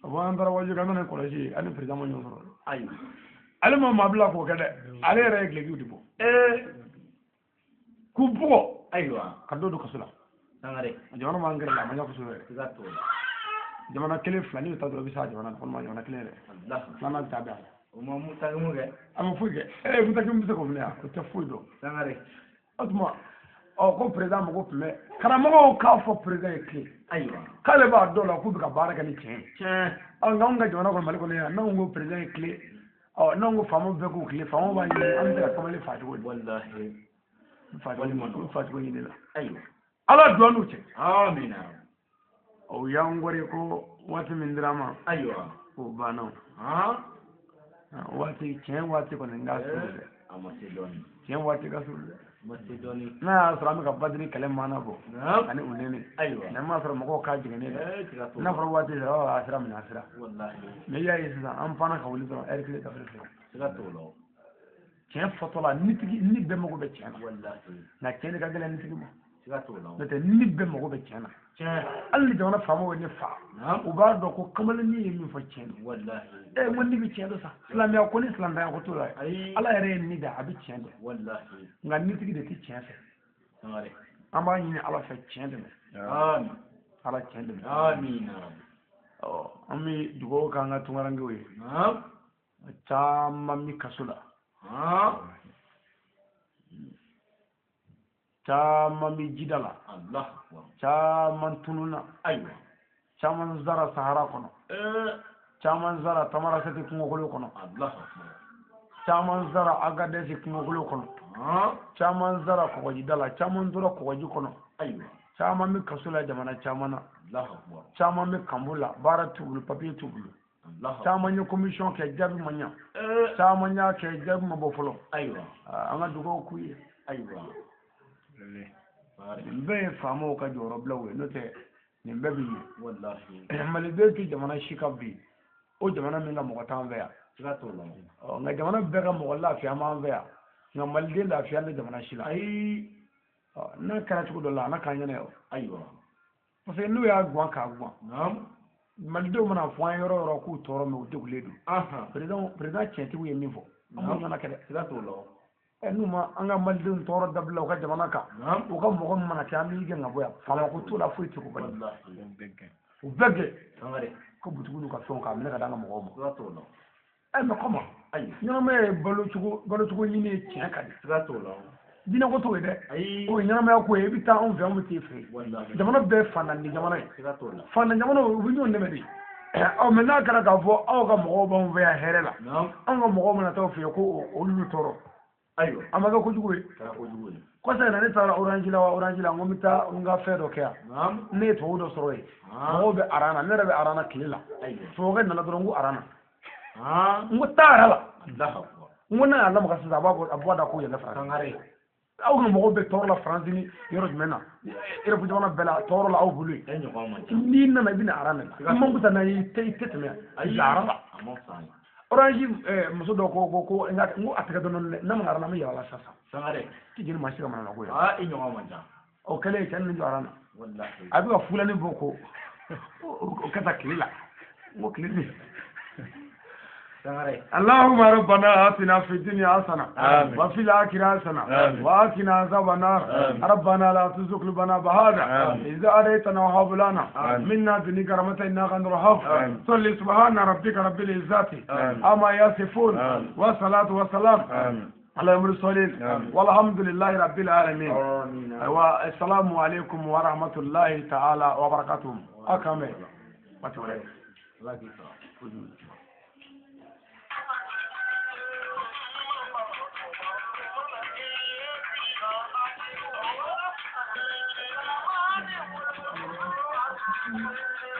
A fɔ an taara waajuli kɛ an nana ni kɔlɔsi ye an ni président ma ɲɔgɔn sɔrɔ. Ayi. Ale ma maa bila k'o kɛ dɛ. Ale yɛrɛ ye dulokiw de bɔ. K'u bugɔ. Ayiwa. Ka dɔw don kaso la. Sangare. Jamana m'an gɛrɛ la a ma ɲɛ kosɛbɛ yɛrɛ. Siga t'o la. Jamana kelen fila n'i bɛ taa dɔrɔn i bɛ se a jamana na walima jamana kelen yɛrɛ. Filanan bɛ taa bɛn a la. O ma Mutakimu kɛ. A ma foyi kɛ. Mutakimu bɛ se k'o minɛ yan o tɛ foyi dɔn. Sangare. O tuma ɔ ko président mago tun bɛ karamɔgɔw k'a fɔ président ye tilen. Ayiwa. K'ale b'a dɔn la k'u bɛ ka baara kɛ ni tiɲɛ ye. Tiɲɛ. Ɔ nka anw ka jamana kɔnɔ Mali kɔnɔ yan n'anw ko président ye tilen ɔ n'anw ko faamaw bɛɛ k'u tilen faamaw b'a ɲini an bɛ se ka kamalen faa cogo di. Walahi. Facogo ɲini la. Ayiwa. Ala don n'u cɛ. Amina. O y'an gɔri ko waati min dira ma. Ayiwa. O banna. Waati tiɲɛ waati kɔni n ka surun dɛ. A ma se dɔɔni. Tiɲɛ waati ka surun dɛ. A ma se dɔɔni. N'a y'a sɔrɔ an bɛ ka badiri kɛlɛ maana bɔ. Ani u nɛnɛ. Ayiwa. N'a m'a sɔrɔ mɔgɔw k'a jiginnen dɛ. N'a fɔra waati sera a sira minɛ a sira. Walahi. Mais i y'a ye sisan an panna ka wuli dɔrɔn ɛri kelen dafiri fila. Siga t'o la. Tiɲɛ fɔtɔ la nitigi ni bɛɛ mago bɛ tiɲɛ na. Walahi. Nka tiɲɛ de ka gɛlɛn nitigi ma. Siga t'o la. N'o tɛ ni bɛɛ mago bɛ tiɲɛ na. Tiɲɛ. Hali ni jamana faamaw ye ne fa. U b'a dɔn ko kamalennin ye min fɔ tiɲɛ don. Walahi. N ko ni bɛ tiɲɛ dɔn sa. Silamɛya ko ni silamɛya ko t'o la. Ayi. Ala yɛrɛ ye ni da a bɛ tiɲɛ dɔn. Walahi. Nka nitigi de tɛ tiɲɛ fɛ. Sangare. An b'a ɲini Ala fɛ tiɲɛ dɛmɛ. Amin. Ala tiɲɛ dɛmɛ. Amina. Ɔ an bɛ dugawu k'an ka tunkarankew ye. Caman bɛ kaso la. Caman bɛ jida la. Caman tununna. Ayiwa. Caman sara Sahara kɔnɔ. Caman sara Tamarasɛti kungokolo kɔnɔ. Caman sara Agadɛsi kungokolo kɔnɔ. Caman sara kɔgɔjida la. Caman tora kɔgɔji kɔnɔ. Ayiwa. Caman bɛ kaso la jamana caman na. Caman bɛ kanbo la. Baara t'u bolo, papiye t'u bolo. Caman ye commission kɛ jaabi ma ɲa. Caman y'a kɛ jaabi ma bɔ fɔlɔ. Ayiwa. An ka dugawu k'u ye. Ayiwa. Nin bɛɛ ye faamaw ka jɔyɔrɔbilaw ye n'o tɛ nin bɛɛ bɛ ɲɛ. Walahi. Maliden tɛ jamana si kan bi o jamana min ka mɔgɔ t'an fɛ yan. Siga t'o la. Ɔ nka jamana bɛɛ ka mɔgɔ lafiya b'an fɛ yan nka maliden lafiya tɛ jamana si la. Ayi. Ɔ n'a kɛra cogo dɔ la a n'a k'an ɲɛna ye o. Ayiwa. Parce que n'u y'a guwan k'a guwan. Naam. Malidenw mana fɔ an ye yɔrɔ o yɔrɔ k'u tɔɔrɔ mɛ u degulen don. Président tiɲɛtigiw ye min fɔ. An b'o ɲɔgɔn kɛ dɛ. Siga t'o la. N'u ma an ka malidenw tɔɔrɔ dabila u ka jamana kan. U ka mɔgɔ min mana kɛ an b'i gɛn ka bɔ yan. Faama ko t'o la foyi t'o bali. U bɛɛ gɛn. Ko butigiw n'u ka fɛnw k'a minɛ ka d'an ka mɔgɔw ma. Siga t'o la. Mais comment? Ayi. Ɲɛnamaya ye balocogo ɲini ye tiɲɛ ka di. Siga t'o la. Jinɛ ko t'o ye dɛ. Ayi. O ye ɲɛnamaya ko ye i bɛ taa anw fɛ anw bɛ t'e fɛ yen. Walahi. Jamana bɛɛ ye faantan jamana ye. Siga t'o la. Faantan jamanaw u bɛ ɲɔgɔn dɛmɛ de. Ɔ mɛ n'a kɛra k'a fɔ aw ka mɔgɔw b'anw fɛ yan hɛrɛ la. Anw ka mɔgɔw mana taa aw fɛ yen ko olu y'u tɔɔrɔ. Ayiwa. A ma kɛ kojugu ye. Kɛra kojugu ye. Kɔsa in na ne taara Orange la wa Orange la n ko n bɛ taa n ka fɛn dɔ kɛ yan. Ne ye tubabu dɔ sɔrɔ yen. Mɔgɔw bɛ aran na ne yɛrɛ bɛ aran na tile la. Ayiwa. Tubabukɛ nana dɔrɔn n ko aran na. N ko taa ara la. N ko n'a y'a lamaga sisan a b'a bɔ a bɔ a da ko yɛlɛ Faransi. Sangare. Aw ka mɔgɔw bɛ tɔɔrɔ la Faransi ni yɔrɔ jumɛn na? Europe jamana bɛɛ la tɔɔrɔ la aw bolo yen. E ɲɔgɔn man ca. N'i nana i bɛ na aran de la. I man kusa n'a ye i tɛ tɛmɛ yan. Ayi. Aran la. A ma fisa ye. Orange muso dɔ ko n ko a tɛgɛ dɔɔni dɛ n'a ma aran na n bɛ yɛlɛ la sisan. Sangare. Ti jeli maa si ka manamana ko ye. I ɲɔgɔn man ca. O kɛlen cɛ ni jɔ aran na. Walahi. A bɛ ka fulani bɔ ko o kɛ taa tile la. N ko tile de. اللهم ربنا آتنا في الدنيا حسنة آمين. وفي الآخرة حسنة آمين. وآتنا عذاب النار آمين. ربنا لا تزغ قلوبنا بعد آمين. إذ هديتنا وهب لنا آمين. من لدنك رحمة إنك أنت الوهاب آمين. صل سبحان ربك رب العزة آمين. عما يصفون آمين. والصلاة والسلام آمين. على المرسلين آمين. والحمد لله رب العالمين آمين. والسلام عليكم ورحمة الله تعالى وبركاته أكمل Ala k'i sara. Kojugu. Thank you.